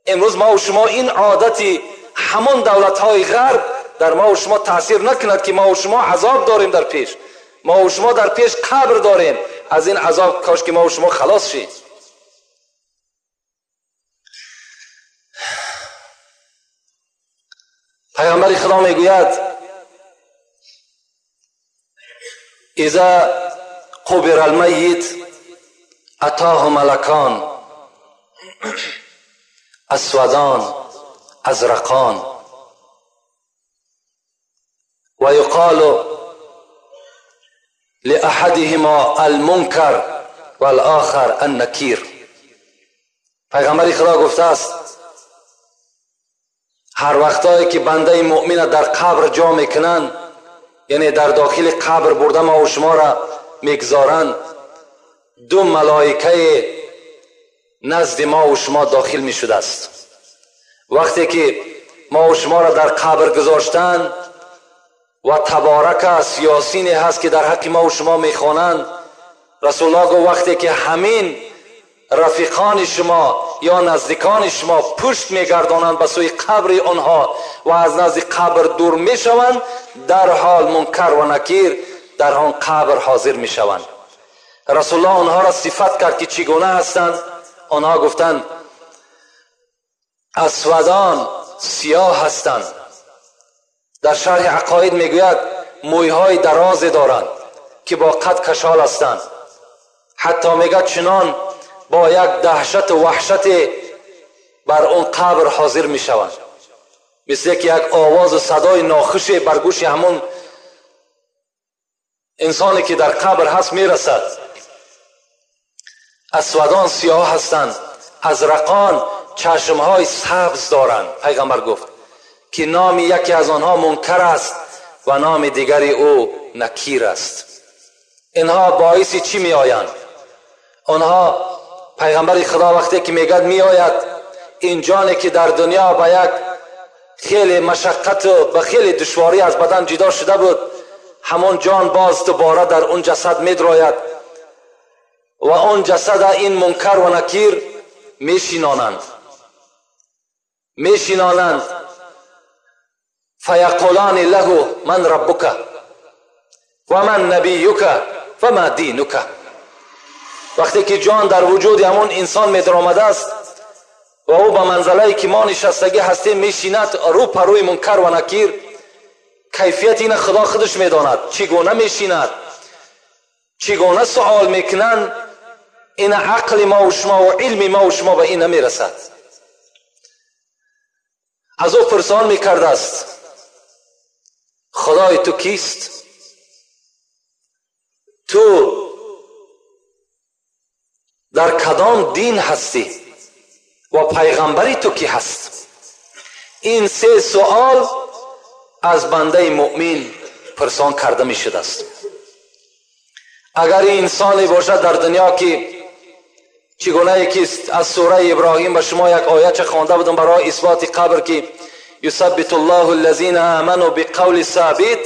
امروز ما و شما این عادتی همون دولت های غرب در ما و شما تاثیر نکند که ما و شما عذاب داریم در پیش، ما و شما در پیش قبر داریم. از این عذاب کاش که ما و شما خلاص شید. پیامبر خدا میگوید اذا قبر المیت اتاه ملکان اسودان ازرقان و یقال لأحدهما المنکر والآخر النکیر. پیغمبر خدا گفته است هر وقتایی که بنده مؤمن در قبر جا میکنن، یعنی در داخل قبر برده ما و شما را میگذارند، دو ملائکه نزد ما و شما داخل میشده است. وقتی که ما و شما را در قبر گذاشتن و تبارک است، یاسین هست که در حق ما و شما میخوانند، رسول الله گفت وقتی که همین رفیقان شما یا نزدیکان شما پشت میگردانند به سوی قبر آنها و از نزد قبر دور میشوند، در حال منکر و نکیر در آن قبر حاضر میشوند. رسول الله آنها را صفت کرد که چگونه هستند. آنها گفتند اسودان سیاه هستند. در شرح عقاید میگوید مویهای دراز دارند که با قد کشال هستند. حتی میگه چنان با یک دهشت و وحشت بر اون قبر حاضر میشوند، مثل که یک آواز و صدای ناخوش بر گوش همون انسانی که در قبر هست میرسد. اسودان سیاه هستند، ازرقان چشمهای سبز دارند. پیغمبر گفت که نام یکی از آنها منکر است و نام دیگری او نکیر است. اینها باعث چی می آیند؟ آنها پیغمبر خدا وقتی که میگد می آید، این جانی که در دنیا با یک خیلی مشقت و به خیلی دشواری از بدن جدا شده بود، همون جان باز دوباره در اون جسد میدراید و اون جسد این منکر و نکیر میشینانند. فیقولان له من ربک و من نبیک و ما دینک. وقتی که جان در وجود همون انسان میدرآمده است و او به منزله که ما نشستگی هستیم میشیند، رو پروی منکر و نکیر، کیفیت این خدا خودش میداند چگونه میشیند، چگونه سوال میکنند، این عقل ما و شما و علم ما و شما به این نمیرسد. از او پرسان میکرده است خدای تو کیست؟ تو در کدام دین هستی و پیغمبری تو کی هست؟ این سه سوال از بنده مؤمن پرسان کرده می شده است. اگر انسانی باشد در دنیا که چگونه یکی از سوره ابراهیم به شما یک آیه خوانده بودم برای اثبات قبر که یثبت الله الذین آمنوا بقول ثابت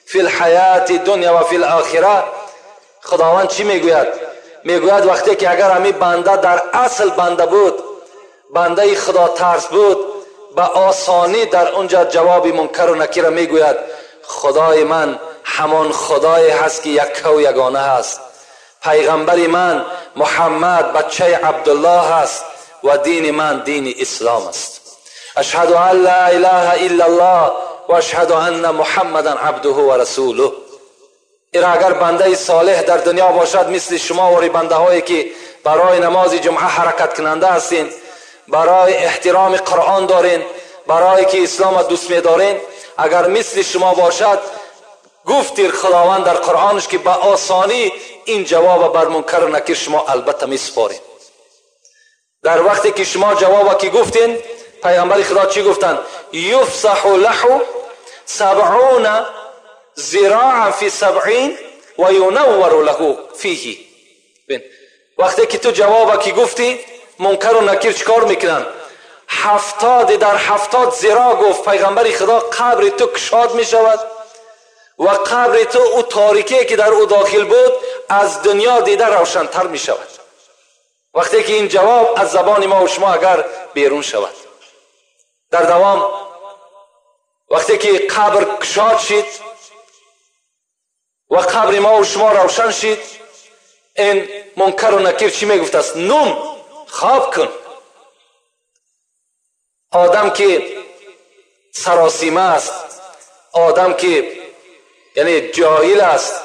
فی الحیات الدنیا و فی الاخره. خداوند چی میگوید؟ میگوید وقتی که اگر همین بنده در اصل بنده بود، بنده خدا ترس بود، به آسانی در اونجا جواب منکر و نکیر میگوید خدای من همان خدای هست که یک و یگانه هست، پیغمبر من محمد بچه عبدالله هست و دین من دین اسلام است. اشهد ان لا اله الا الله و اشهد ان محمدا عبده و رسوله. ایرا اگر بنده صالح در دنیا باشد مثل شما و بنده هایی که برای نماز جمعه حرکت کننده هستین، برای احترام قرآن دارین، برای که اسلام دوست می‌دارین، اگر مثل شما باشد، گفتیر خداوند در قرآنش که به آسانی این جواب بر منکر و نکیر شما البته میسپارین. در وقتی که شما جواب که گفتین، پیغمبر خدا چی گفتن؟ یفسح له 70 ذراعا فی 70 و ینور له فیه. وقتی که تو جواب که گفتی، منکر و نکیر چیکار میکنن؟ 70 در 70 ذراع گفت پیغمبر خدا قبر تو کشاد میشود و قبر تو او تاریکی که در او داخل بود از دنیا دیده روشنتر می شود. وقتی که این جواب از زبان ما و شما اگر بیرون شود. در دوام وقتی که قبر کشاد شد و قبر ما و شما روشن شد، این منکر و نکیر چی می گفت است؟ نوم، خواب کن. آدم که سراسیمه است، آدم که یعنی جاهل است،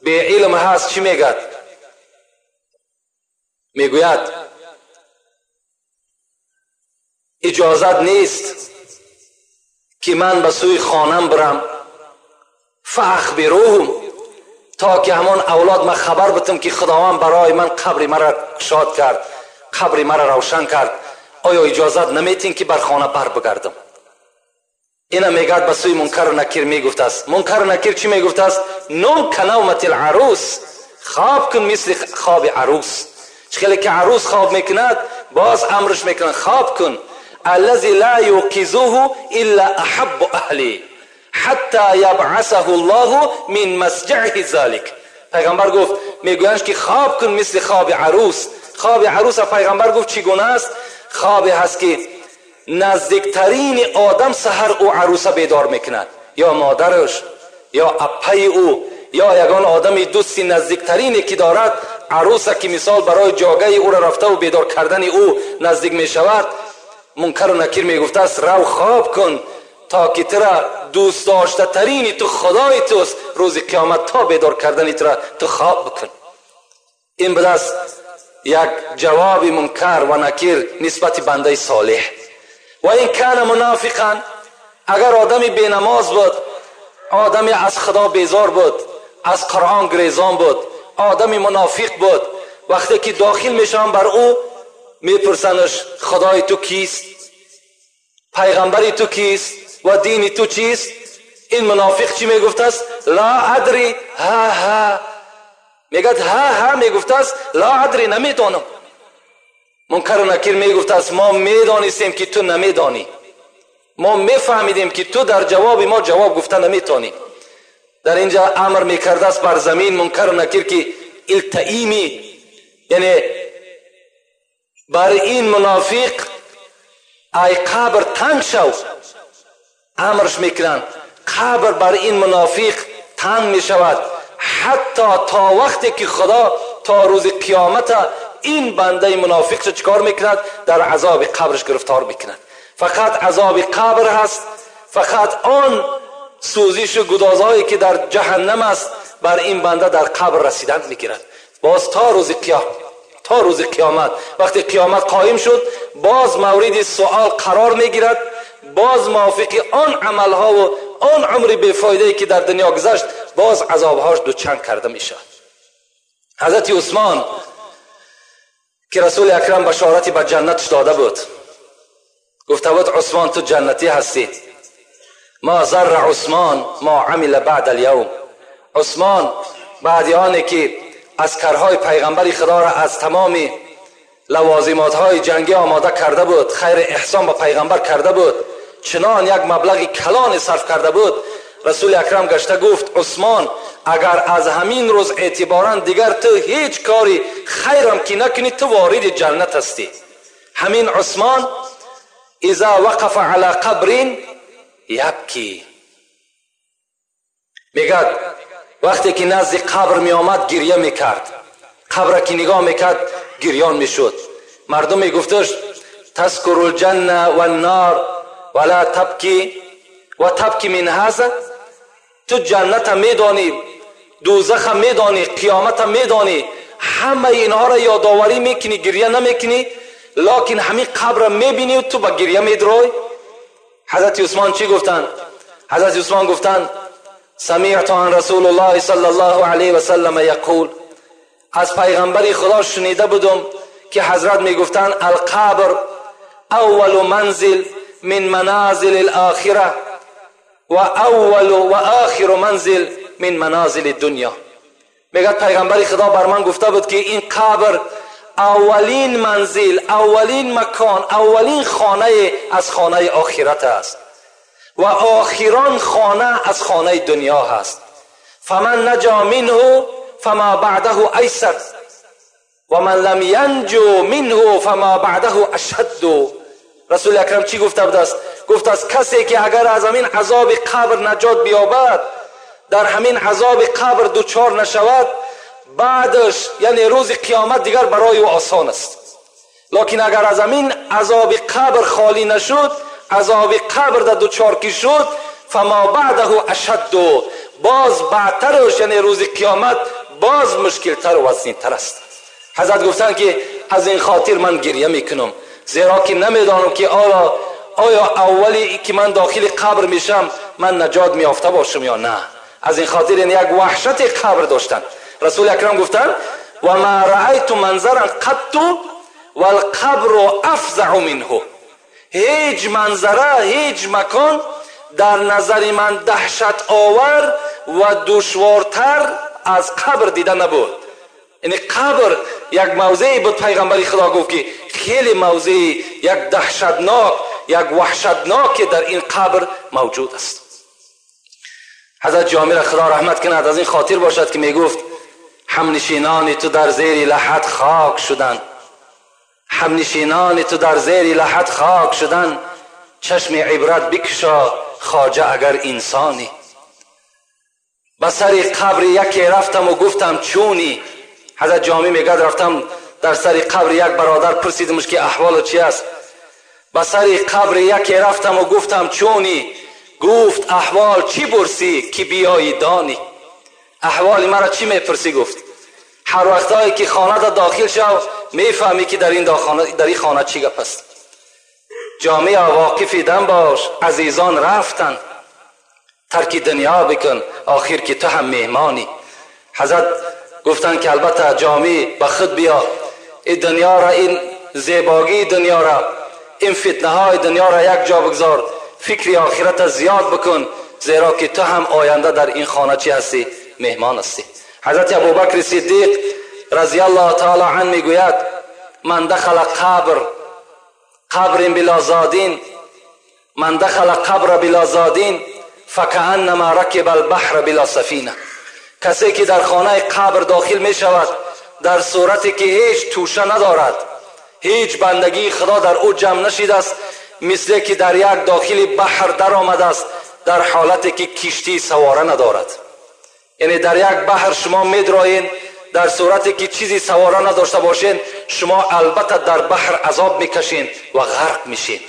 بی علم هست، چی میگد؟ میگوید اجازت نیست که من به سوی خانم برم، فاخبروهم، تا که همان اولاد من خبر بتم که خداوند برای من قبر مرا شاد کرد، قبر مرا روشن کرد، آیا اجازت نمیتین که بر خانه بر بگردم؟ اینا میگد به سوی منکر و نکیر میگفت است. منکر و نکیر چی میگفت است؟ نوم کنومت العروس، خواب کن مثل خواب عروس. چخیلی که عروس خواب میکند، باز امرش میکنند خواب کن. الذی لا یوقظه الا احب اهلی حتی یبعثه الله من مسجعه ذلک. پیغمبر گفت، میگویند که خواب کن مثل خواب عروس. خواب عروس پیغمبر گفت چگونه است؟ خواب هست که نزدیکترین آدم سحر او عروسه بیدار میکند، یا مادرش یا اپای او یا یگان آدم دوستی نزدیکترینی که دارد، عروسه که مثال برای جاگه او را رفته و بیدار کردن او نزدیک میشود. منکر و نکیر میگفته است رو خواب کن تا که ترا دوست داشته ترینی تو خدای توست، روز قیامت تا بیدار کردن ترا تو خواب بکن. این بده است یک جواب منکر و نکیر نسبت بنده صالح. و این کان منافقا، اگر آدمی بینماز بود، آدمی از خدا بیزار بود، از قرآن گریزان بود، آدمی منافق بود، وقتی که داخل میشن بر او میپرسنش خدای تو کیست، پیغمبری تو کیست و دینی تو چیست؟ این منافق چی میگفت است؟ لا ادری. ها ها میگد، ها ها میگفت است، لا ادری، نمیدانم. منکر و نکیر میگفت است ما میدانستیم که تو نمیدانی، ما میفهمیدیم که تو در جواب ما جواب گفته نمیتونی. در اینجا امر میکرده است بر زمین منکر و نکیر که التئیمی، یعنی بر این منافق ای قبر تنگ شو، امرش میکنن قبر بر این منافق تنگ میشود، حتی تا وقتی که خدا تا روز قیامت این بنده منافق چکار میکند؟ در عذاب قبرش گرفتار میکند. فقط عذاب قبر هست، فقط آن سوزش و گدازهایی که در جهنم است بر این بنده در قبر رسیدن میگیرد. باز تا روز قیامت، تا روز قیامت وقتی قیامت قایم شد باز مورد سوال قرار میگیرد، باز موافق آن عملها و آن عمر بیفایده که در دنیا گذشت باز عذابهاش دوچند کرده میشود. حضرت عثمان که رسول اکرم بشارتی به جنتش داده بود، گفته بود عثمان تو جنتی هستی. ما ضر عثمان ما عمل بعد الیوم. عثمان بعد آنی که عسکرهای پیغمبر خدا را از تمام لوازمات های جنگی آماده کرده بود، خیر احسان به پیغمبر کرده بود، چنان یک مبلغ کلان صرف کرده بود، رسول اکرم گشته گفت عثمان اگر از همین روز اعتبارا دیگر تو هیچ کاری خیرم که نکنی تو وارد جنت هستی. همین عثمان اذا وقف على قبر یبکی، میگد وقتی که نزد قبر می آمد گریه میکرد، قبر که نگاه میکرد گریان میشد. مردم میگفتش تذکر الجنه و النار ولا تبکی و تبکی من هذا، تو جنت میدانی، دوزخ میدانی، قیامت میدانی، همه اینها را یادآوری میکنی، گریه نمیکنی، لکن همین قبر میبینی و تو با گریه میدروی. حضرت عثمان چی گفتن؟ حضرت عثمان گفتن سمعت عن رسول الله صلی الله علیه و سلم یقول، از پیغمبر خدا شنیده بودم که حضرت میگفتن القبر اول منزل من منازل الاخره و اول و آخر منزل من منازل الدنیا. میگه پیغمبر خدا بر من گفته بود که این قبر اولین منزل، اولین مکان، اولین خانه از خانه آخرت است و آخران خانه از خانه دنیا هست. فمن نجا منه فما بعده ایسر و من لم ینجو منه فما بعده اشد. رسول اکرم چی گفته بود است؟ گفت است کسی که اگر از همین عذاب قبر نجات بیابد، در همین عذاب قبر دوچار نشود، بعدش یعنی روز قیامت دیگر برای او آسان است. لکن اگر از همین عذاب قبر خالی نشد، عذاب قبر در دوچار کی شد، فما بعده اشد، باز بعدترش یعنی روز قیامت باز مشکلتر و وزینتر است. حضرت گفتن که از این خاطر من گریه میکنم، زیرا که نمیدانم که آیا اولی که من داخل قبر میشم من نجات میافته باشم یا نه. از این خاطر یعنی یک وحشت قبر داشتن. رسول اکرم گفتن و ما رأیت منظرا قط والقبر افزع منه، هیچ منظره، هیچ مکان در نظر من دهشت آور و دشوارتر از قبر دیده نبود. یعنی قبر یک موضعی بود، پیغمبر خدا گفت که خیلی موضعی یک دهشتناک، یک وحشتناک در این قبر موجود است. حضرت جامی را خدا رحمت کند، از این خاطر باشد که میگفت همنشینان تو در زیر لحد خاک شدن، همنشینان تو در زیر لحد خاک شدن، چشم عبرت بکشا خواجه اگر انسانی. به سر قبر یکی رفتم و گفتم چونی. حضرت جامی میگه رفتم در سر قبر یک برادر پرسیدمش که احوال چی است. به سر قبر یکی رفتم و گفتم چونی، گفت احوال چی پرسی که بیایی دانی. احوال مرا چی میپرسی؟ گفت هر وقتایی که خانه در داخل شو میفهمی که در این خانه، در این خانه چی گپ است. جامعه واقف دم باش، عزیزان رفتن، ترک دنیا بکن، آخر که تو هم مهمانی. حضرت گفتن که البته جامعه به خود بیا، این دنیا را، این زیباگی دنیا را، این فتنه های دنیا را یک جا بگذار، فکر آخرت زیاد بکن، زیرا که تو هم آینده در این خانه چی هستی؟ مهمان هستی. حضرت ابوبکر صدیق رضی الله تعالی عنه میگوید من دخل قبر قبر بلا زادین، من دخل قبر بلا زادین فکأنما رکب البحر بلا سفینه. کسی که در خانه قبر داخل می شود در صورتی که هیچ توشه ندارد، هیچ بندگی خدا در او جمع نشیده است، مثل که در یک داخل بحر در آمده است در حالتی که کشتی سواره ندارد. یعنی در یک بحر شما میدرایین، در صورتی که چیزی سواره نداشته باشین شما البته در بحر عذاب میکشین و غرق میشین.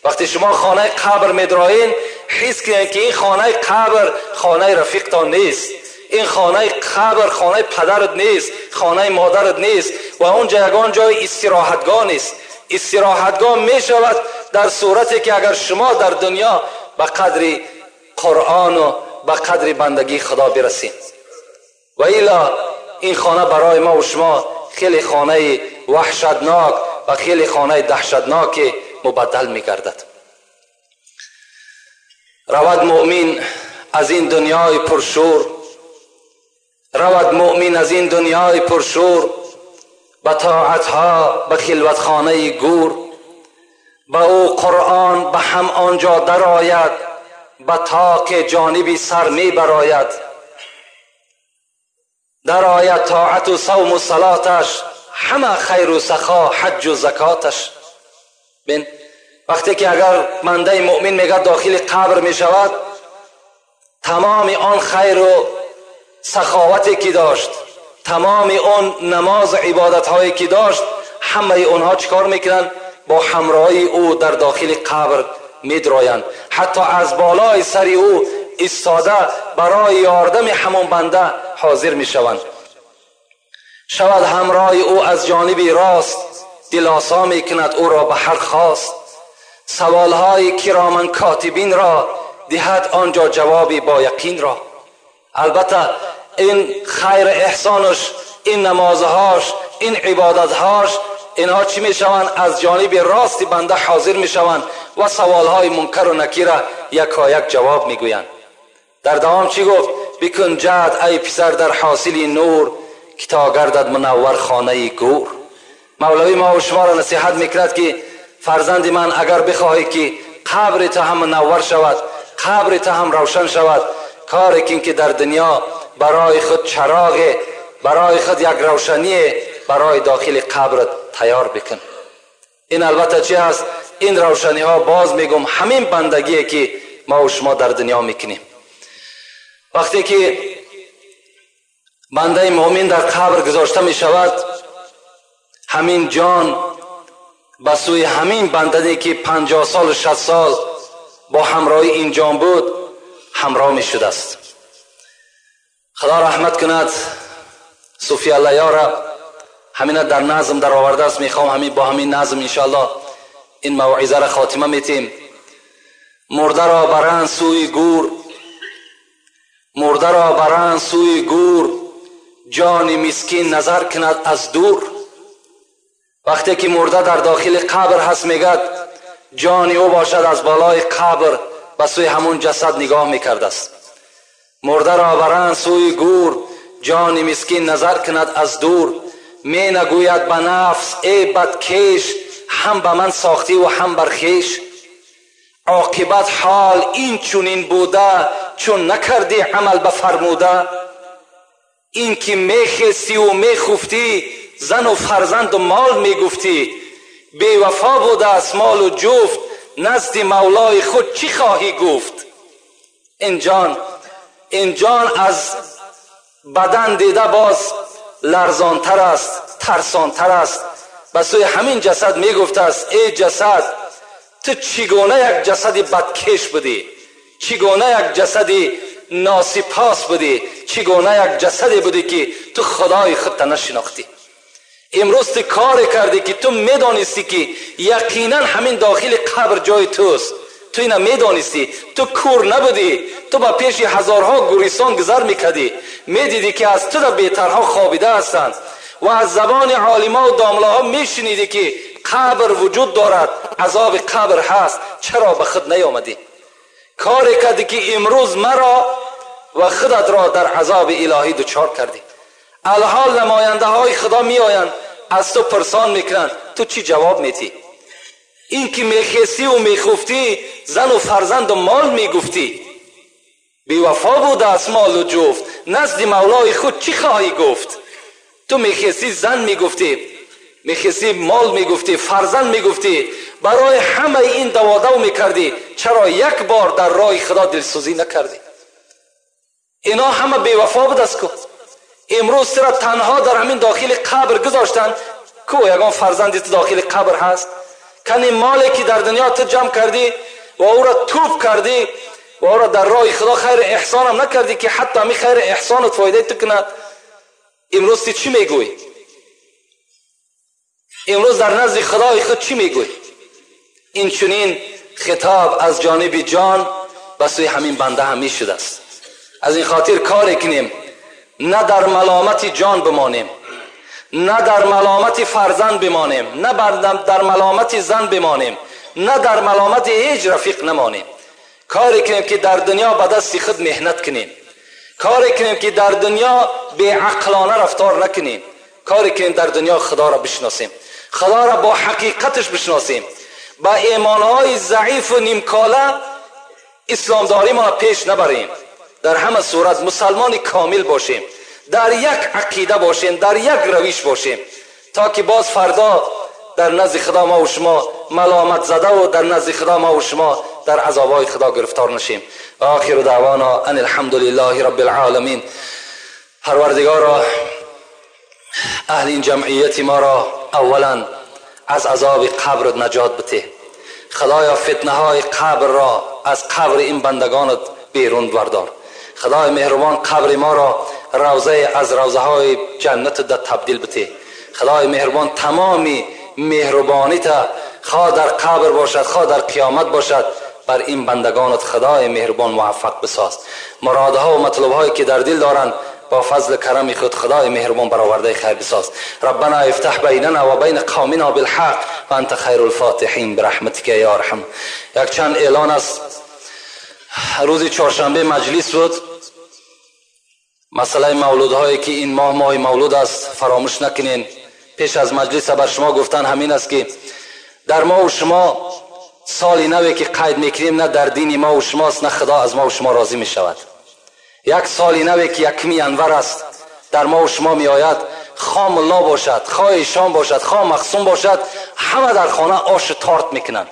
وقتی شما خانه قبر میدرایین حس کنین که این خانه قبر خانه رفیقتان نیست، این خانه قبر خانه پدرت نیست، خانه مادرت نیست و اونجا یگان جای استراحتگاه نیست. استراحتگاه میشود در صورتی که اگر شما در دنیا به قدر قرآن و به قدر بندگی خدا برسید. و الا این خانه برای ما و شما خیلی خانه وحشتناک و خیلی خانه دهشتناک مبدل میگردد. رود مؤمن از این دنیای پرشور، رود مؤمن از این دنیای پرشور، به طاعتها به خلوتخانه گور، به او قرآن به هم آنجا درآید، به طاق جانبی سر می براید. درآید طاعت و صوم و صلاتش، همه خیر و سخا حج و زکاتش. بین وقتی که اگر بنده مؤمن میگه داخل قبر می شود، تمام آن خیر و سخاوتی که داشت، تمام آن نماز و عبادت هایی که داشت، همه اونها چیکار میکنن؟ با همراهی او در داخل قبر میدرایند. حتی از بالای سر او ایستاده برای یاردم همون بنده حاضر میشوند. شود همراه او از جانب راست، دلاسا میکند او را به هر خواست. سوالهای کرامن کاتبین را دهد آنجا جوابی با یقین را. البته این خیر احسانش، این نمازهاش، این عبادتهاش، اینها چی میشوند؟ از جانب راست بنده حاضر میشوند و سوالهای منکر و نکیر را یکایک جواب میگویند. در دوام چی گفت؟ بکن جهد ای پسر در حاصل نور، که تا گردد منور خانه گور. مولوی ما و شما را نصیحت میکرد که فرزند من، اگر بخواهی که قبر تو هم منور شود، قبر تو هم روشن شود، کار کن که در دنیا برای خود چراغ، برای خود یک روشنی برای داخل قبرت تیار بکن. این البته چی هست؟ این روشنی ها باز میگم همین بندگیه که ما و شما در دنیا میکنیم. وقتی که بنده مؤمن در قبر گذاشته میشود، همین جان به سوی همین بنده که 50 سال 60 سال با همراهی این جان بود همراه می شده است. خدا رحمت کند صوفی الله یارا، همین در نظم در آورده است. میخوام همین با همین نظم انشاءالله این موعظه را خاتمه میتیم. مرده را برند سوی گور، مرده را برند سوی گور، جان مسکین نظر کند از دور. وقتی که مرده در داخل قبر هست، میگد جان او باشد از بالای قبر به سوی همون جسد نگاه میکرده است. مرده را برند سوی گور، جان مسکین نظر کند از دور. می نگوید به نفس ای بدکیش، هم به من ساختی و هم بر خویش. عاقبت حال این چنین بوده، چون نکردی عمل به فرموده. این که میخستی و میخفتی، زن و فرزند و مال میگفتی. بی وفا بوده است مال و جفت، نزد مولای خود چی خواهی گفت؟ این جان، این جان از بدن دیده باز لرزانتر است، ترسانتر است. به سوی همین جسد میگفت است ای جسد، تو چگونه یک جسد بدکش بودی، چگونه یک جسد ناسپاس بودی، چگونه یک جسدی بودی که تو خدای خود نشناختی. امروز تو کار کردی که تو میدانستی که یقینا همین داخل قبر جای توست. تو اینا میدانستی، تو کور نبودی، تو با پیش هزارها گوریستان گذر میکردی، میدیدی که از تو در بهترها خوابیده هستند و از زبان عالما و داملاها میشنیدی که قبر وجود دارد، عذاب قبر هست، چرا به خود نیامدی؟ کاری کردی که امروز مرا و خودت را در عذاب الهی دچار کردی. الحال نماینده های خدا می آیند، از تو پرسان میکنند، تو چی جواب میتی؟ این که میخستی و میخفتی، زن و فرزند و مال میگفتی، بیوفا بوده از مال و جفت، نزد مولای خود چی خواهی گفت؟ تو میخستی زن میگفتی، میخستی مال میگفتی، فرزند میگفتی، برای همه این دوادو میکردی، چرا یک بار در راه خدا دلسوزی نکردی؟ اینا همه بیوفا بود از کو. امروز ترا تنها در همین داخل قبر گذاشتن، کو یگان فرزندی تو داخل قبر هست؟ کنی مالی که در دنیا تو جمع کردی و او را توپ کردی و او را در راه خدا خیر احسان هم نکردی که حتی همی خیر احسانت فایده تو کند. امروز تی چی میگوی؟ امروز در نزد خدای خود چی میگوی؟ این چنین خطاب از جانب جان به سوی همین بنده هم میشده است. از این خاطر کار کنیم نه در ملامت جان بمانیم، نه در ملامت فرزند بمانیم، نه در ملامت زن بمانیم، نه در ملامت هیچ رفیق نمانیم. کاری کنیم که در دنیا به دست خود مهنت کنیم، کاری کنیم که در دنیا بی عقلانه رفتار نکنیم، کاری کنیم در دنیا خدا را بشناسیم، خدا را با حقیقتش بشناسیم. با ایمانهای ضعیف و نیمکاله اسلامداری ما پیش نبریم. در همه صورت مسلمان کامل باشیم، در یک عقیده باشیم، در یک رویش باشیم، تا که باز فردا در نزد خدا ما و شما ملامت زده و در نزد خدا ما و شما در عذابهای خدا گرفتار نشیم. و آخر دعوانا ان الحمد لله رب العالمین. پروردگارا، اهل این جمعیت ما را اولا از عذاب قبر نجات بده. خدایا فتنه های قبر را از قبر این بندگانت بیرون بردار. خدای مهربان قبر ما را روضه از روضه های جنت در تبدیل بده. خدای مهربان تمامی مهربانی تا خواه در قبر باشد خواه در قیامت باشد بر این بندگانت خدای مهربان موفق بساز. مرادها و مطلبهایی که در دل دارند با فضل کرم خود خدای مهربان برآورده خیر بساز. ربنا افتح بیننا و بین قومنا بالحق و انت خیر الفاتحین برحمتک یا ارحم. یک چند اعلان است. روز چهارشنبه مجلس بود. مسئله مولودهایی که این ماه ماه مولود است فراموش نکنین. پیش از مجلس بر شما گفتن همین است که در ما و شما سال نوی که قید میکنیم نه در دین ما و شماست، نه خدا از ما و شما راضی میشود. یک سال نوی که یکمی ینور است در ما و شما می آید، خواه ملا باشد، خواه ایشان باشد، خواه مخصوم باشد، همه در خانه آش تارت میکنند،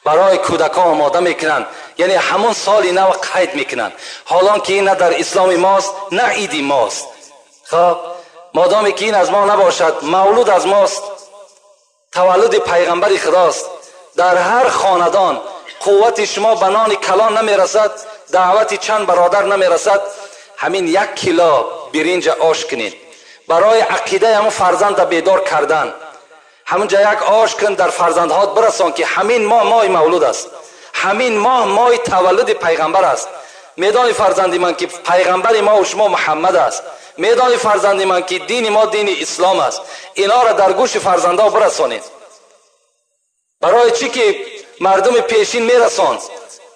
برای کودکان آماده میکنند، یعنی همون سال نو قید میکنند، حالان که این نه در اسلام ماست نه عیدی ماست. خب مادامی که این از ما نباشد، مولود از ماست، تولد پیغمبر خداست. در هر خاندان قوت شما به نان کلان نمیرسد، دعوت چند برادر نمیرسد، همین 1 کیلو برنج آش کنید برای عقیده همون فرزند بیدار کردن. همونجا یک آش کن در فرزندهات برسان که همین ماه ماه مولود است، همین ماه ماه تولد پیغمبر است. میدانی فرزندی من که پیغمبر ما و شما محمد است، میدانی فرزندی من که دین ما دین اسلام است. اینا را در گوش فرزندها برسانید. برای چی که مردم پیشین میرساند؟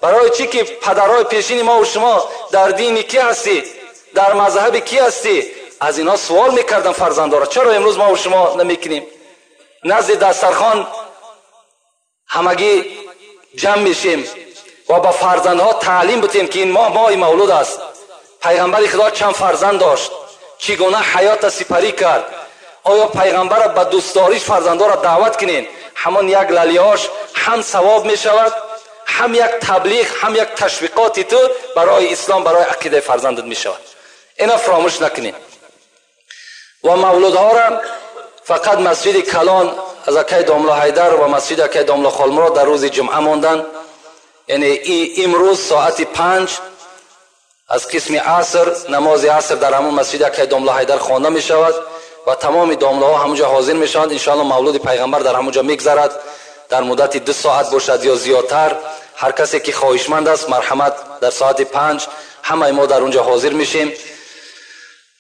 برای چی که پدرای پیشین ما و شما در دین کی هستی، در مذهب کی هستی، از اینا سوال میکردن فرزندها را. چرا امروز ما و شما نمیکنیم؟ نزد دسترخوان همگی جمع میشیم و با فرزندها تعلیم بتیم که این ماه ماه مولود است. پیغمبر خدا چند فرزند داشت، چگونه حیات سپری کرد. آیا پیغمبر به دوستداریش فرزندها را دعوت کنین؟ همان یک للیاش هم ثواب میشود، هم یک تبلیغ، هم یک تشویقاتی تو برای اسلام، برای عقیده فرزندت میشود. اینا فراموش نکنین. و مولودها را فقط مسجد کلان از اکای داملا حیدر و مسجد اکای داملا خالمراد در روز جمعه ماندن. یعنی امروز ساعت 5 از قسم عصر نماز عصر در همون مسجد اکای داملا حیدر خوانده می شود. و تمام دامله ها همونجا حاضر میشوند. انشاءالله مولود پیغمبر در همونجا میگذرد، در مدت 2 ساعت باشد یا زیادتر. هر کسی که خواهشمند است مرحمت در ساعت 5 همه ما در اونجا حاضر میشیم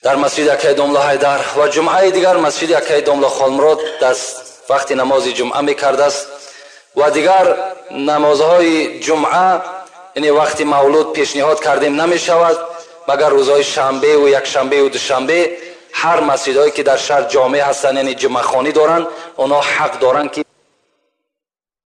در مسجد اکای داملا حیدر. و جمعه دیگر مسجد اکای داملا خالمراد در وقت نماز جمعه میکرده است و دیگر نمازهای جمعه یعنی وقتی مولود پیشنهاد کردیم نمیشود، مگر روزهای شنبه و یک شنبه و دوشنبه هر مسجدهایی که در شهر جامع هستند یعنی جمعه خوانی دارند، اونا حق دارند که